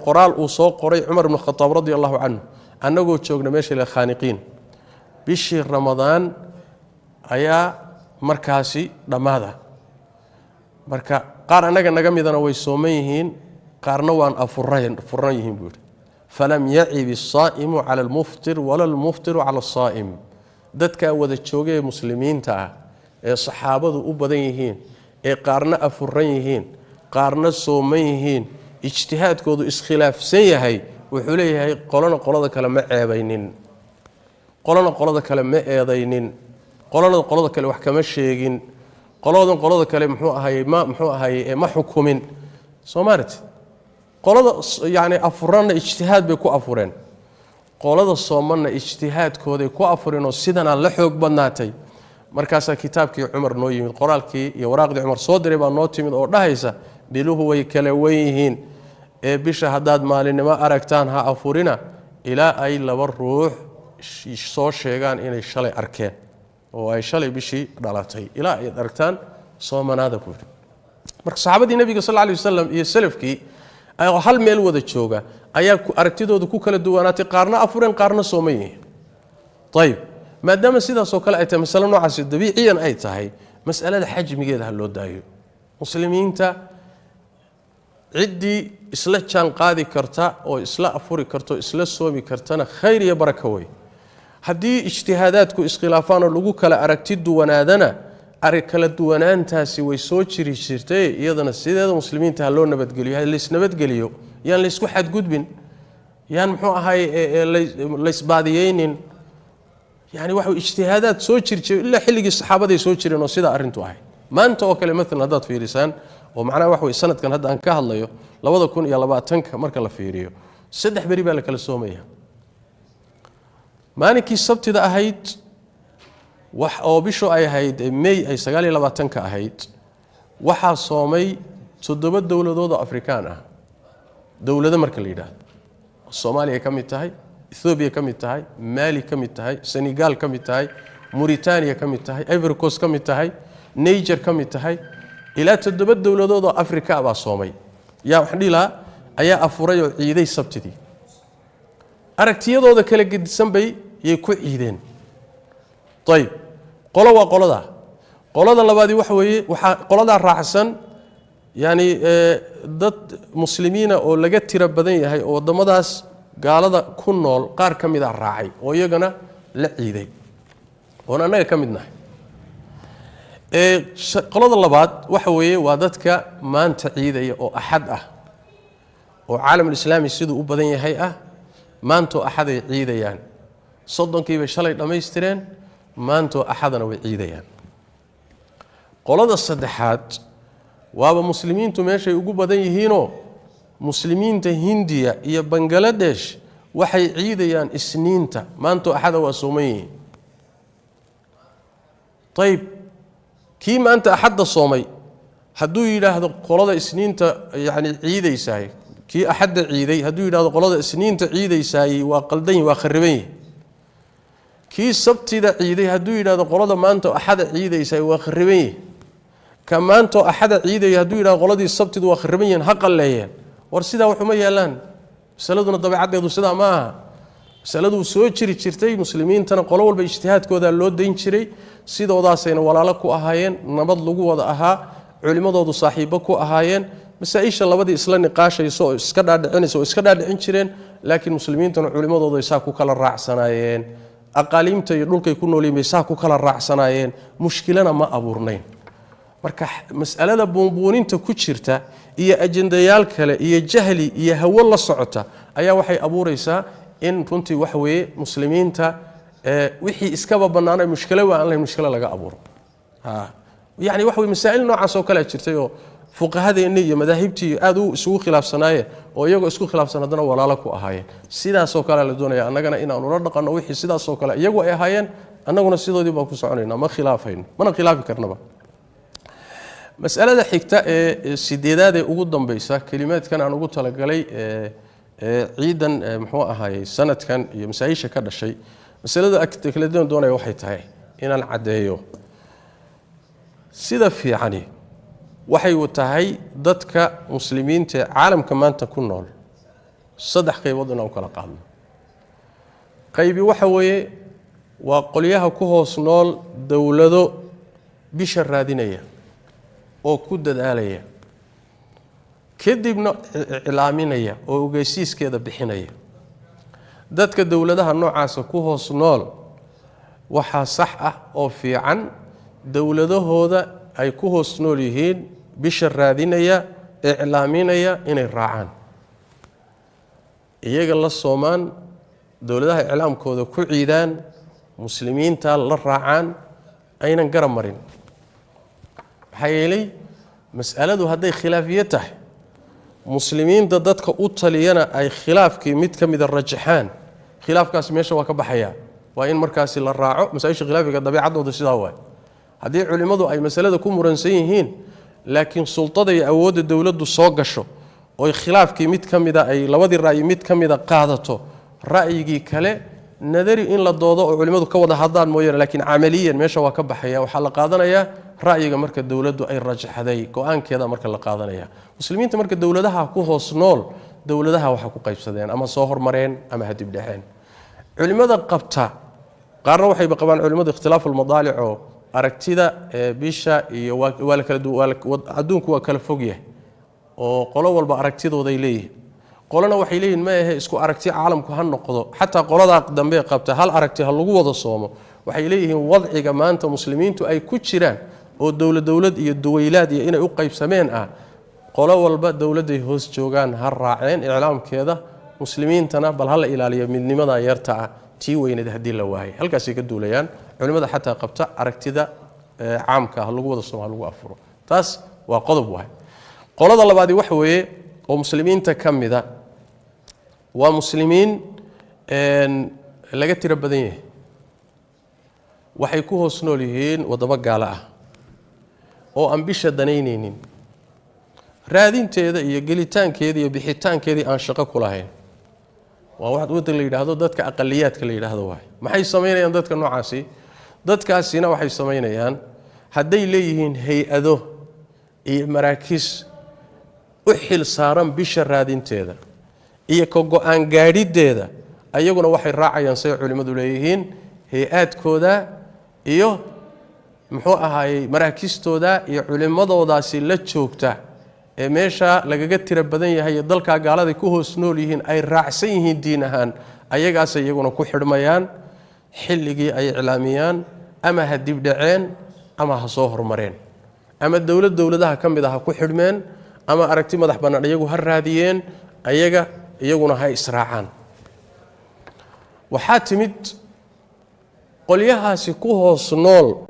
qoraal uu soo qoray Cumar ibnu Khataab radi allahu canhu annagoo joogna meesha la Khaaniqiin. Bishii Ramadaan ayaa markaasi dhammaada. Marka qaar annaga naga midana way sooman yihiin, qaarna waan afuran furan yihiin, buu yidhi. Falam yacib asaa'imu cala almuftir wala almuftiru cala asaa'im. Dadkaa wada joogay ee muslimiinta ah ee saxaabadu u badan yihiin, ee qaarna afuran yihiin, qaarna sooman yihiin, ijtihaadkoodu iskhilaafsan yahay, wuxuu leeyahay qolona qolada kale ma ceebaynin, qolona qolada kale ma eedaynin, qolona qolada kale wax kama sheegin, qoladan qolada kale muxuu ahaye ma muxuu ahaye ma xukumin. Soo maarati qolada yacni afuranna ijtihaad bay ku afureen, qolada soomanna ijtihaadkooday ku afureen, oo sidanaa la xoog badnaatay. Markaasaa kitaabkii Cumar noo yimid, qoraalkii iyo waraaqdii Cumar soo diray baa noo timid oo dhahaysa biluhu way kala wen yihiin, ee bisha haddaad maalinimo aragtaan ha afurina ilaa ay laba ruux soo sheegaan inay shalay arkeen oo ay shalay bishii dhalatay, ilaa ayaad aragtaan soomanaada, buu yidhi. Marka saxaabadii nebiga sal alay wasalam iyo salafkii oo hal meel wada jooga ayaa aragtidooda ku kala duwanaatay, qaarna afureen, qaarna sooman yihiin. Ayib, maadaama sidaasoo kale ay tahay, masale noocaasi dabiiciyan ay tahay, masalada xajmigeeda ha loo daayo. Muslimiinta ciddii isla jaan qaadi karta oo isla afuri karta oo isla soomi kartana khayr iyo baraka wey. Haddii ijtihaadaadku iskhilaafaan oo lagu kala aragti duwanaadana, kala duwanaantaasi way soo jiri jirtay, iyadana sideeda muslimiinta ha loo nabadgeliyo, ha laysnabadgeliyo, yaan laysku xadgudbin, yaan muxuu ahay laysbaadiyeynin. Yani waxa ijtihaadaad soo jiri jiray ilaa xilligii saxaabaday soo jireen oo sidaa arrintu ahayd. Maanta oo kale maalan haddaad fiirisaan, oo macnaha waxa wey sanadkan hadda aan ka hadlayo 2020-ka marka la fiiriyo, 3 beri baa la kala soomaya. Maalinkii sabtida ahayd wax oo bishu ay ahayd May ay 29-ka ahayd, waxaa soomay 7 dowladood oo Afrikaan ah. Dowlado marka la yidhaahdo, Soomaaliya ka mid tahay, Ethoobiya ka mid tahay, Maali ka mid tahay, Senegal ka mid tahay, Mauritania ka mid tahay, Ivory Coast ka mid tahay, Niger ka mid tahay, ilaa 7 dowladood oo Afrika baa soomay, yaa waxaan dhihi lahaa ayaa afuray oo ciiday sabtidii. Aragtiyadooda kala gedisan bay yay ku ciideen. Ayib, qolo waa qoladaa. Qolada labaadii waxa weeye waxaa qoladaa raacsan yani dad muslimiina oo laga tiro badan yahay oo waddamadaas gaalada ku nool qaar ka mid a raacay oo iyagana la ciiday oon annaga ka mid nahay. Qolada labaad waxa weeye waa dadka maanta ciidaya oo axad ah, oo caalamulislaami siduu u badan yahay ah, maantoo axaday ciidayaan. 30kii bay shalay dhammaystireen, maantoo axadana way ciidayaan. Qolada saddexaad waaba muslimiintu meeshay ugu badan yihiinoo muslimiinta Hindiya iyo Bangaladesh waxay ciidayaan Isniinta, maantoo axada waa sooman yihiin. Ayib, kii maanta axadda soomay hadduu yidhaahdo qolada Isniinta yani ciidaysaay, kii axadda ciiday hadduu yidhahdo qolada Isniinta ciidaysaayey waa qaldan yihi, waa khariban yihi. Kii Sabtida ciiday hadduu yidhahdo qolada maanta axada ciidaysaay waa khariban yihi. Ka maantoo axada ciidaya hadduu yidhahdo qoladii Sabtidu waa khariban yihiin, ha qalleeyeen. War sidaa waxuma yeelaan. Masaladuna dabeecaddeedu sidaa ma aha. Masaladu soo jiri jirtay, muslimiintana qolo walba ijtihaadkoodaa loo dayn jiray, sidoodaasayna walaalo ku ahaayeen, nabad lagu wada ahaa, culimmadoodu saaxiibo ku ahaayeen. Masaa-isha labadii isla niqaashayso oo iska dhaadhicinaysa oo iska dhaadhicin jireen, laakiin muslimiintuna culimmadoodu saa ku kala raacsanaayeen, aqaaliimta iyo dhulkay ku noolyihin bay saa ku kala raacsanaayeen, mushkilana ma abuurnayn. Marka mas'alada buunbuuninta ku jirta iyo ajendayaal kale iyo jahli iyo hawo la socota ayaa waxay abuuraysaa in runtii waxa weeye muslimiinta wixii iskaba bannaanay mushkilo waa aan lahayn mushkilo laga abuuro. Yacni waxa weye masaa'il noocaas oo kalea jirtay oo fuqahadeenni iyo madaahibtii aad u isugu khilaafsanaayeen, oo iyagoo isku khilaafsan haddana walaalo ku ahaayeen. Sidaasoo kalea la doonaya annagana inaanu la dhaqanno wixii sidaasoo kale iyagu ay ahaayeen, annaguna sidoodii baan ku soconayna, ma khilaafayno, mana khilaafi karnaba. Masalada xigta ee sideedaad ee ugu dambaysa kelimaadkan aan ugu talagalay ciidan muxuu ahaayey sanadkan iyo masaa-isha ka dhashay, masalada kala doonaya waxay tahay inaan caddeeyo sida fiicani waxay tahay dadka muslimiinta ee caalamka maanta ku nool saddex qaybood inaan u kala qaadno. Qaybi waxa weeye waa qolyaha ku hoos nool dowlado bisha raadinaya oo ku dadaalaya, kadibna iclaaminaya oo ogeysiiskeeda bixinaya. Dadka dowladaha noocaasa ku hoos nool waxaa sax ah oo fiican dowladahooda ay ku hoos nool yihiin bisha raadinaya iclaaminaya inay raacaan, iyaga la soomaan, dowladaha iclaamkooda ku ciidaan, muslimiinta la raacaan, aynan garab marin. Maxaa yeelay mas'aladu hadday khilaafiye tahay, muslimiinta dadka u taliyana ay khilaafkii mid ka mida rajaxaan, khilaafkaasi meesha waa ka baxaya, waa in markaasi la raaco. Masaa-isha khilaafiga dabeecaddooda sidaa waay. Haddii culimmadu ay masalada ku muransan yihiin, laakiin sultada iyo awoodda dowladdu soo gasho oy khilaafkii mid ka mida ay labadii ra'yi mid ka mida qaadato, ra'yigii kale nadari in la doodo oo culimmadu ka wada hadlaan mooyaane, laakiin camaliyan meesha waa ka baxaya. Waxaa la qaadanayaa ra'yiga marka dowladdu ay rajaxday, go-aankeeda marka la qaadanaya. Muslimiinta marka dowladaha ku hoos nool, dowladaha waxa ku qaybsadeen ama soo hormareen ama ha dibdhexeen. Culimmada qabta qaarna waxayba qabaan culimmadu ikhtilaafu lmadaalic oo aragtida bisha iyo waa la kala adduunku waa kala fog yahay oo qolo walba aragtidooday leeyihiin. Qolona waxay leeyihin ma ahe isku aragti caalamku ha noqdo, xataa qoladaa dambe qabta hal aragti ha lagu wada soomo. Waxay leeyihiin wadciga maanta muslimiintu ay ku jiraan oo dowlad dowlad iyo duwaylaad iyo inay u qaybsameen ah, qolo walba dowladday hoos joogaan ha raaceen iclaamkeeda, muslimiintana bal ha la ilaaliyo midnimada yarta ah tii weyneed haddii la waayay. Halkaasay ka duulayaan culimmada xataa qabta aragtida caamka ha lagu wada soomo, ha lagu afuro. Taas waa qodob waay. Qolada labaadi waxa weeye oo muslimiinta ka mida waa muslimiin laga tiro badan yahay, waxay ku hoos nool yihiin waddamo gaalo ah oo aan bisha danaynaynin, raadinteeda iyo gelitaankeeda iyo bixitaankeedii aan shaqo ku lahayn. Waa wax waddan la yidhaahdo dadka aqaliyaadka la yidhaahdo waay. Maxay samaynayaan dadka noocaasi? Dadkaasina waxay samaynayaan hadday leeyihiin hay-ado iyo maraakiis u xil saaran bisha raadinteeda iyo ka go-aan gaadhideeda, ayaguna waxay raacayaan say culimmadu leeyihiin hay-aadkooda iyo muxuu ahaayey maraakistooda iyo culimmadoodaasi la joogta ee meesha lagaga tiro badan yahay iyo dalkaa gaaladay ku hoos nool yihiin ay raacsan yihiin diin ahaan, ayagaasay iyaguna ku xidhmayaan xilligii ay iclaamiyaan ama ha dibdhaceen ama ha soo hormareen, ama dowlad dowladaha ka mid ah ha ku xidhmeen, ama aragti madax bannaan iyagu ha raadiyeen, ayaga iyaguna ha israacaan. Waxaa timid qolyahaasi ku hoos nool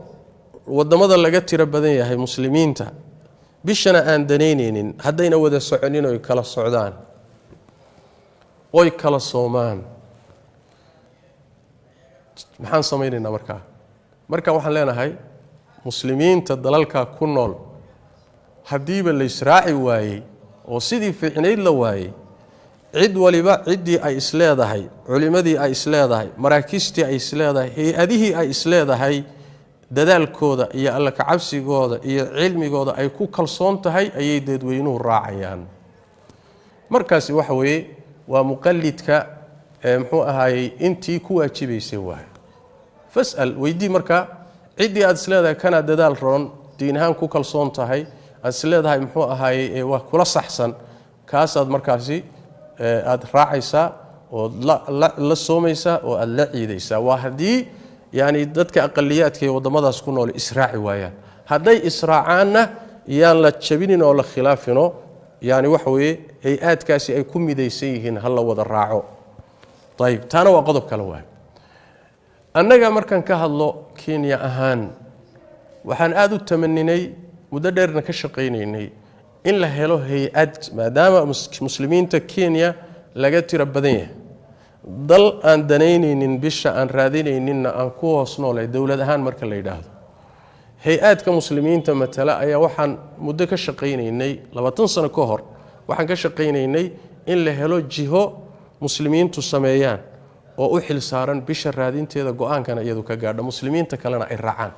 waddamada laga tiro badan yahay muslimiinta, bishana aan danaynaynin, haddayna wada soconin oy kala socdaan oy kala soomaan, maxaan samaynaynaa markaa? Marka waxaan leenahay muslimiinta dalalkaa ku nool haddiiba la israaci waayey oo sidii fiicnayd la waayey, cid waliba ciddii ay isleedahay, culimmadii ay isleedahay, maraakiistii ay isleedahay, hay-adihii ay isleedahay, dadaalkooda iyo alla kacabsigooda iyo cilmigooda ay ku kalsoon tahay ayay dadweynuhu raacayaan. Markaasi waxa weeye waa muqalidka muxuu ahaayey intii ku waajibaysay waay. Fas'al, weydii markaa ciddii aad isleedahay kanaa dadaal roon, diin ahaan ku kalsoon tahay, aad isleedahay muxuu ahaayey waa kula saxsan, kaasaad markaasi aad raacaysaa ood la soomaysaa oo aad la ciidaysaa. Waa haddii yani dadka aqaliyaadka ee waddamadaas ku nool israaci waayaan. Hadday israacaanna yaan la jabinin oo la khilaafino, yani waxa weeye hay-aadkaasi ay ku midaysan yihiin ha la wada raaco. Ayib, taana waa qodob kale waay. Annaga markaan ka hadlo Kenya ahaan, waxaan aada u tamaninay, muddo dheerna ka shaqaynaynay in la helo hay-ad, maadaama muslimiinta Kenya laga tiro badan yahay, dal aan danaynaynin bisha aan raadinayninna aan ku hoos noolay dowlad ahaan marka la yidhaahdo, hay-aadka muslimiinta matala ayaa waxaan muddo ka shaqaynaynay, 20 sano ka hor waxaan ka shaqaynaynay in la helo jiho muslimiintu sameeyaan oo u xil saaran bisha raadinteeda, go-aankana iyadu ka gaadho, muslimiinta kalena ay raacaan.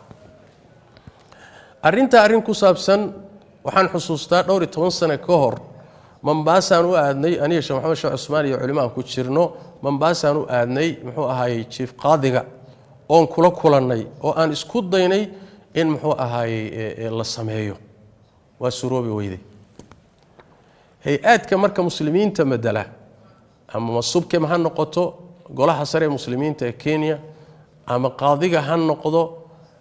Arrintaa arrin ku saabsan waxaan xusuustaa dhowr iyo toban sano ka hor Mambaasaan u aadnay, aniga Sheekh Maxamed Sheekh Cusmaan iyo culimo aan ku jirno. Mambaasaan u aadnay muxuu ahaayey jiif qaadiga oon kula kulannay oo aan isku daynay in muxuu ahaayey la sameeyo. Waa suroobi weyday. Hay-aadka marka muslimiinta madala, ama masubkem ha noqoto golaha sare ee muslimiinta ee Kenya, ama qaadiga ha noqdo,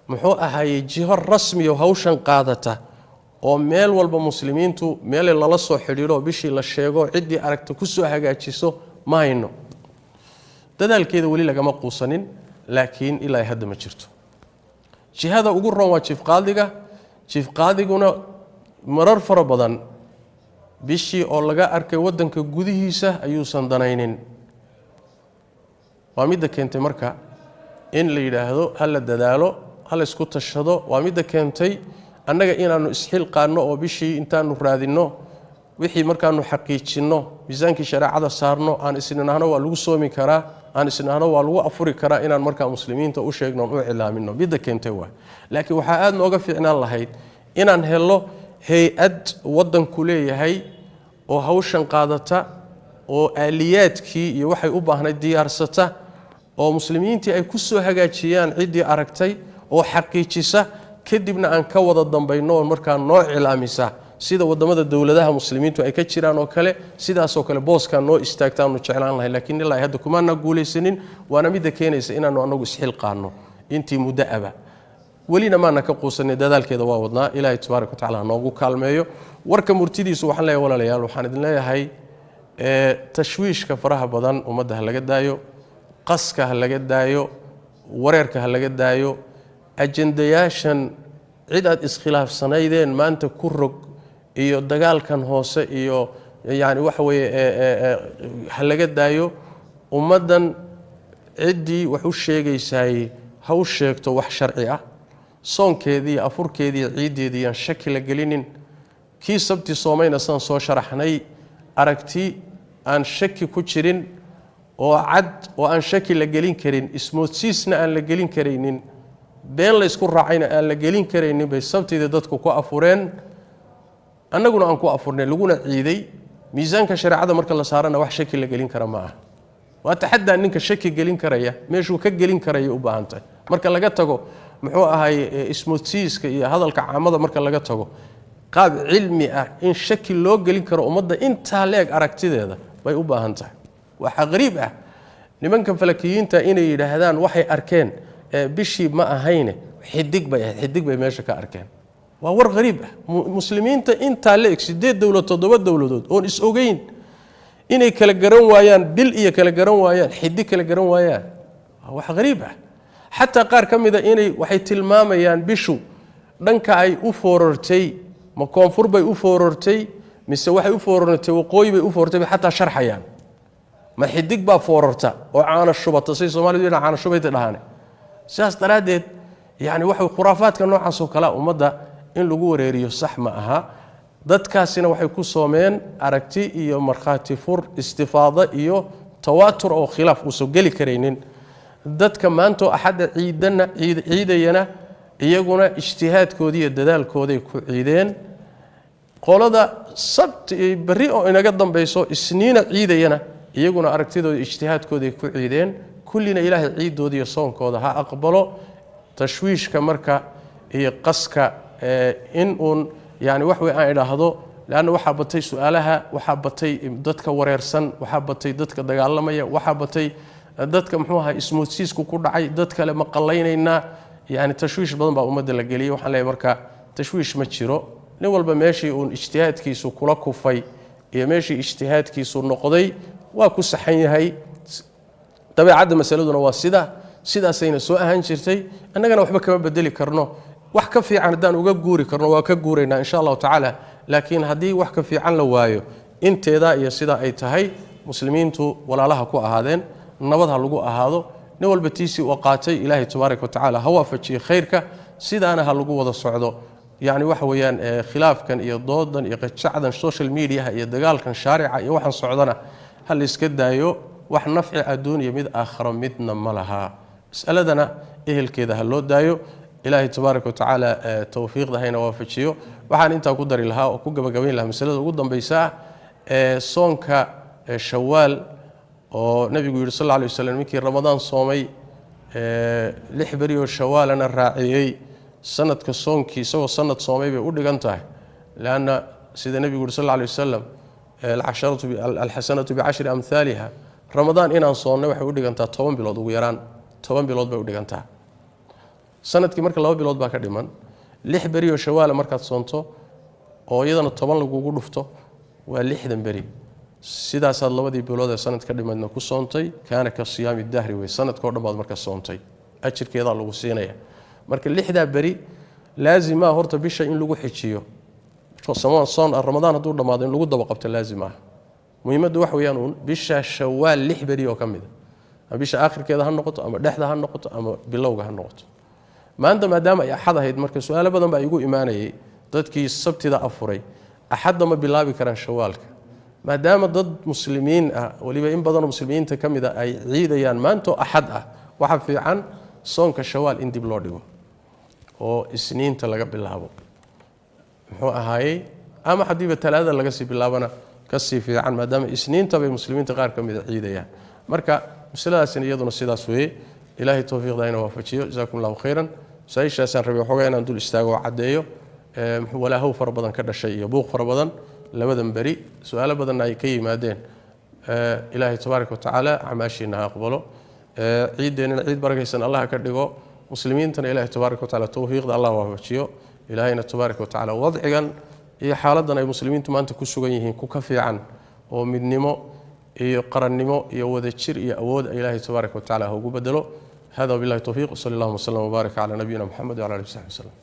muxuu ahaayey jiho rasmiyo hawshan qaadata oo meel walba muslimiintu meele lala soo xidhiidho, bishii la sheego, ciddii aragta ku soo hagaajiso, ma hayno. Dadaalkeeda weli lagama quusanin, laakiin ilaa hadda ma jirto. Jihada ugu roon waa jiif qaadiga. Jiif qaadiguna marar fara badan bishii oo laga arkay waddanka gudihiisa ayuusan danaynin. Waa midda keentay marka in la yidhaahdo ha la dadaalo, ha la isku tashado. Waa midda keentay annaga inaannu isxilqaanno oo bishii intaanu raadinno, wixii markaanu xaqiijinno, miisaankii shareecada saarno, aan isnidhaahno waa lagu soomi karaa, aan isnidhaahno waa lagu afuri karaa, inaan markaa muslimiinta u sheegno oon u cilaamino. Midda keentay waay. Laakiin waxaa aada nooga fiicnaan lahayd inaan helno hay-ad waddanku leeyahay oo hawshan qaadata oo aaliyaadkii iyo waxay u baahnayd diyaarsata, oo muslimiintii ay ku soo hagaajiyaan ciddii aragtay oo xaqiijisa, kadibna aan ka wada dambayno oo markaa noo cilaamisa, sida waddamada dowladaha muslimiintu ay ka jiraan oo kale. Sidaasoo kale booskaa noo istaagtaanu jeclaan lahay, laakiin ilaa hadda kumaana guulaysanin. Waana midda keenaysa inaanu anagu isxilqaano intii muddo aba, welina maana ka quusanay, dadaalkeeda waa wadnaa. Ilaahay tabaaraka watacala ha noogu kaalmeeyo. Warka murtidiisu waxaan leeyahay, walaalayaal, waxaan idin leeyahay tashwiishka faraha badan ummadda ha laga daayo, qaska ha laga daayo, wareerka ha laga daayo, ajendayaashan cid aad iskhilaafsanaydeen maanta ku rog iyo dagaalkan hoose iyo yani waxa weeye ha laga daayo. Ummaddan ciddii wax u sheegaysaay ha u sheegto wax sharci ah. Soonkeedii, afurkeedii, ciiddeedii aan shaki la gelinin. Kii sabti soomayna saan soo sharaxnay, aragti aan shaki ku jirin oo cad oo aan shaki la gelin karin, ismoodsiisna aan la gelin karaynin, been la isku raacayna aan la gelin karaynin bay sabtidii dadku ku afureen, annaguna aan ku afurnay, laguna ciiday. Miisaanka shareecada marka la saarana wax shaki la gelin kara ma aha. Waa taxadaa ninka shaki gelin karaya meeshuu ka gelin karaya u baahan tahay. Marka laga tago muxuu ahay ismoodsiiska iyo hadalka caamada, marka laga tago qaab cilmi ah in shaki loo gelin karo ummadda intaa leeg aragtideeda bay u baahan tahay. Waxaa qariib ah nimanka falakiyiinta inay yidhaahdaan waxay arkeen bishii ma ahayne Xidig bay ahayd, xidig bay meesha ka arkeen. Waa war qariib ah. Muslimiinta intaa la eg, 8 dowlad, 7 dowladood oon is ogeyn, inay kala garan waayaan bil iyo kala garan waayaan xidig kala garan waayaan, waa wax qariib ah. Xataa qaar ka mida inay waxay tilmaamayaan bishu dhanka ay u foorartay, ma koonfur bay u foorartay mise waxay u foorartay waqooyi bay u foorartay, bay xataa sharxayaan. Ma xidig baa foorarta oo caano shubata, say Soomaalidu yidhahaan caano shubayta dhahaane. Sidaas daraaddeed yani waxa khuraafaadka noocaas oo kale ummadda in lagu wareeriyo sax ma aha. Dadkaasina waxay ku soomeen aragti iyo markhaati fur, istifaado iyo tawaatur oo khilaaf uusan geli karaynin. Dadka maantoo axadda ciidana ciidayana iyaguna ijtihaadkoodii iyo dadaalkooday ku ciideen. Qolada sabti iyo berri oo inaga dambayso isniina ciidayana iyaguna aragtidooda ijtihaadkooday ku ciideen. Kullina Ilaahay ciidooda iyo soonkooda ha aqbalo. Tashwiishka marka iyo qaska in uun yani wax wey aan idhaahdo, leanna waxaa batay su-aalaha, waxaa batay dadka wareersan, waxaa batay dadka dagaalamaya, waxaa batay dadka muxuu ahaa ismoodsiisku ku dhacay, dad kale ma qallaynaynaa. Yani tashwiish badan baa ummadda la geliyey. Waxaan leeyahay marka tashwiish ma jiro. Nin walba meeshii uun ijtihaadkiisu kula kufay iyo meeshii ijtihaadkiisu noqday waa ku saxan yahay. Dabeecadda masaladuna waa sidaasayna soo ahaan jirtay, annagana waxba kama bedeli karno. Wax ka fiican haddaan uga guuri karno waa ka guuraynaa insha allahu tacaala, laakiin haddii wax ka fiican la waayo, inteedaa iyo sidaa ay tahay muslimiintu walaalaha ku ahaadeen, nabad ha lagu ahaado. Nin walba tiisii uu qaatay Ilaahay tabaaraka wa tacaala ha waafajiye khayrka, sidaana ha lagu wada socdo. Yani waxa weeyaan khilaafkan iyo doodan iyo qajacdan social mediaha iyo dagaalkan shaarica iyo waxaan socdana ha la iska daayo. Wax nafci adduun iyo mid aakharo midna ma laha. Mas'aladana ehelkeeda ha loo daayo. Ilaahay tabaaraka wa tacaala tawfiiqda hayna waafajiyo. Waxaan intaa ku dari lahaa oo ku gabagabayn lahaa masalada ugu dambaysa ah ee soonka Shawaal, oo nabigu yidhi sal alla alay wasalam, ninkii Ramadaan soomay 6 beri oo Shawaalana raaciyey, sanadka soonkii isagoo sanad soomay bay u dhigan tahay. Leanna sida nebigu yidhi sal alla alay wasalam, alxasanatu bicashri amhaaliha. Ramadaan inaan soonnay waxay u dhigantaa 10 bilood, ugu yaraan 10 bilood bay u dhigantaa. Sanadkii marka 2 bilood baa ka dhiman. 6 beri oo Shawaala markaad soonto oo iyadana 10 lagugu dhufto waa 60 beri. Sidaasaad 2dii bilood ee sanad ka dhimadna ku soontay. Kaana ka siyaami dahri wey, sanadkao dhan baad marka soontay, ajirkeedaa lagu siinaya. Marka 6daa beri laazimaa horta bisha in lagu xijiyo. Soon Ramadaan hadduu dhammaado in lagu daba qabto laazim ah. Muhiimaddu wax weeyaan uun bisha Shawaal 6 beri oo ka mid a, ama bisha aakhirkeeda ha noqoto, ama dhexda ha noqoto, ama bilowga ha noqoto. Maanta maadaama ay axad ahayd, marka su-aalo badan baa igu imaanayay. Dadkii sabtida afuray axadda ma bilaabi karaan Shawaalka, maadaama dad muslimiin ah, weliba in badanoo muslimiinta ka mid a, ay ciidayaan maantoo axad ah? Waxaa fiican soonka Shawaal in dib loo dhigo oo isniinta laga bilaabo, muxuu ahaayey, ama haddiiba talaadada laga sii bilaabana kasii fiican, maadaama isniinta bay muslimiinta qaar ka mida ciidayaan. Marka masaladaasina iyaduna sidaas weeye. Ilaahay towfiiqda ina waafajiyo. Jazaakum allahu khayran. Masaa-ishaasaan rabay waxoogaa inaan dul istaago oo caddeeyo walaahow fara badan ka dhashay iyo buuq fara badan labadan beri, su-aalo badanna ay ka yimaadeen. Ilaahay tabaaraka watacaala acmaashiina ha aqbalo, ciideennana ciid barakaysan Allah ka dhigo, muslimiintana Ilaahay tabaaraka watacaala towfiiqda Allah waafajiyo. Ilaahayna tabaaraka watacaala wadcigan iyo xaaladdan ay muslimiintu maanta ku sugan yihiin ku ka fiican oo midnimo iyo qarannimo iyo wadajir iyo awood Ilaahay tabaaraka watacaala ha ugu bedelo. Hada wabillahi towfiiq, sali allahuma wasallam wbaarak calaa nabiyina Moxamed wcala alihi wasaxbi wasallam.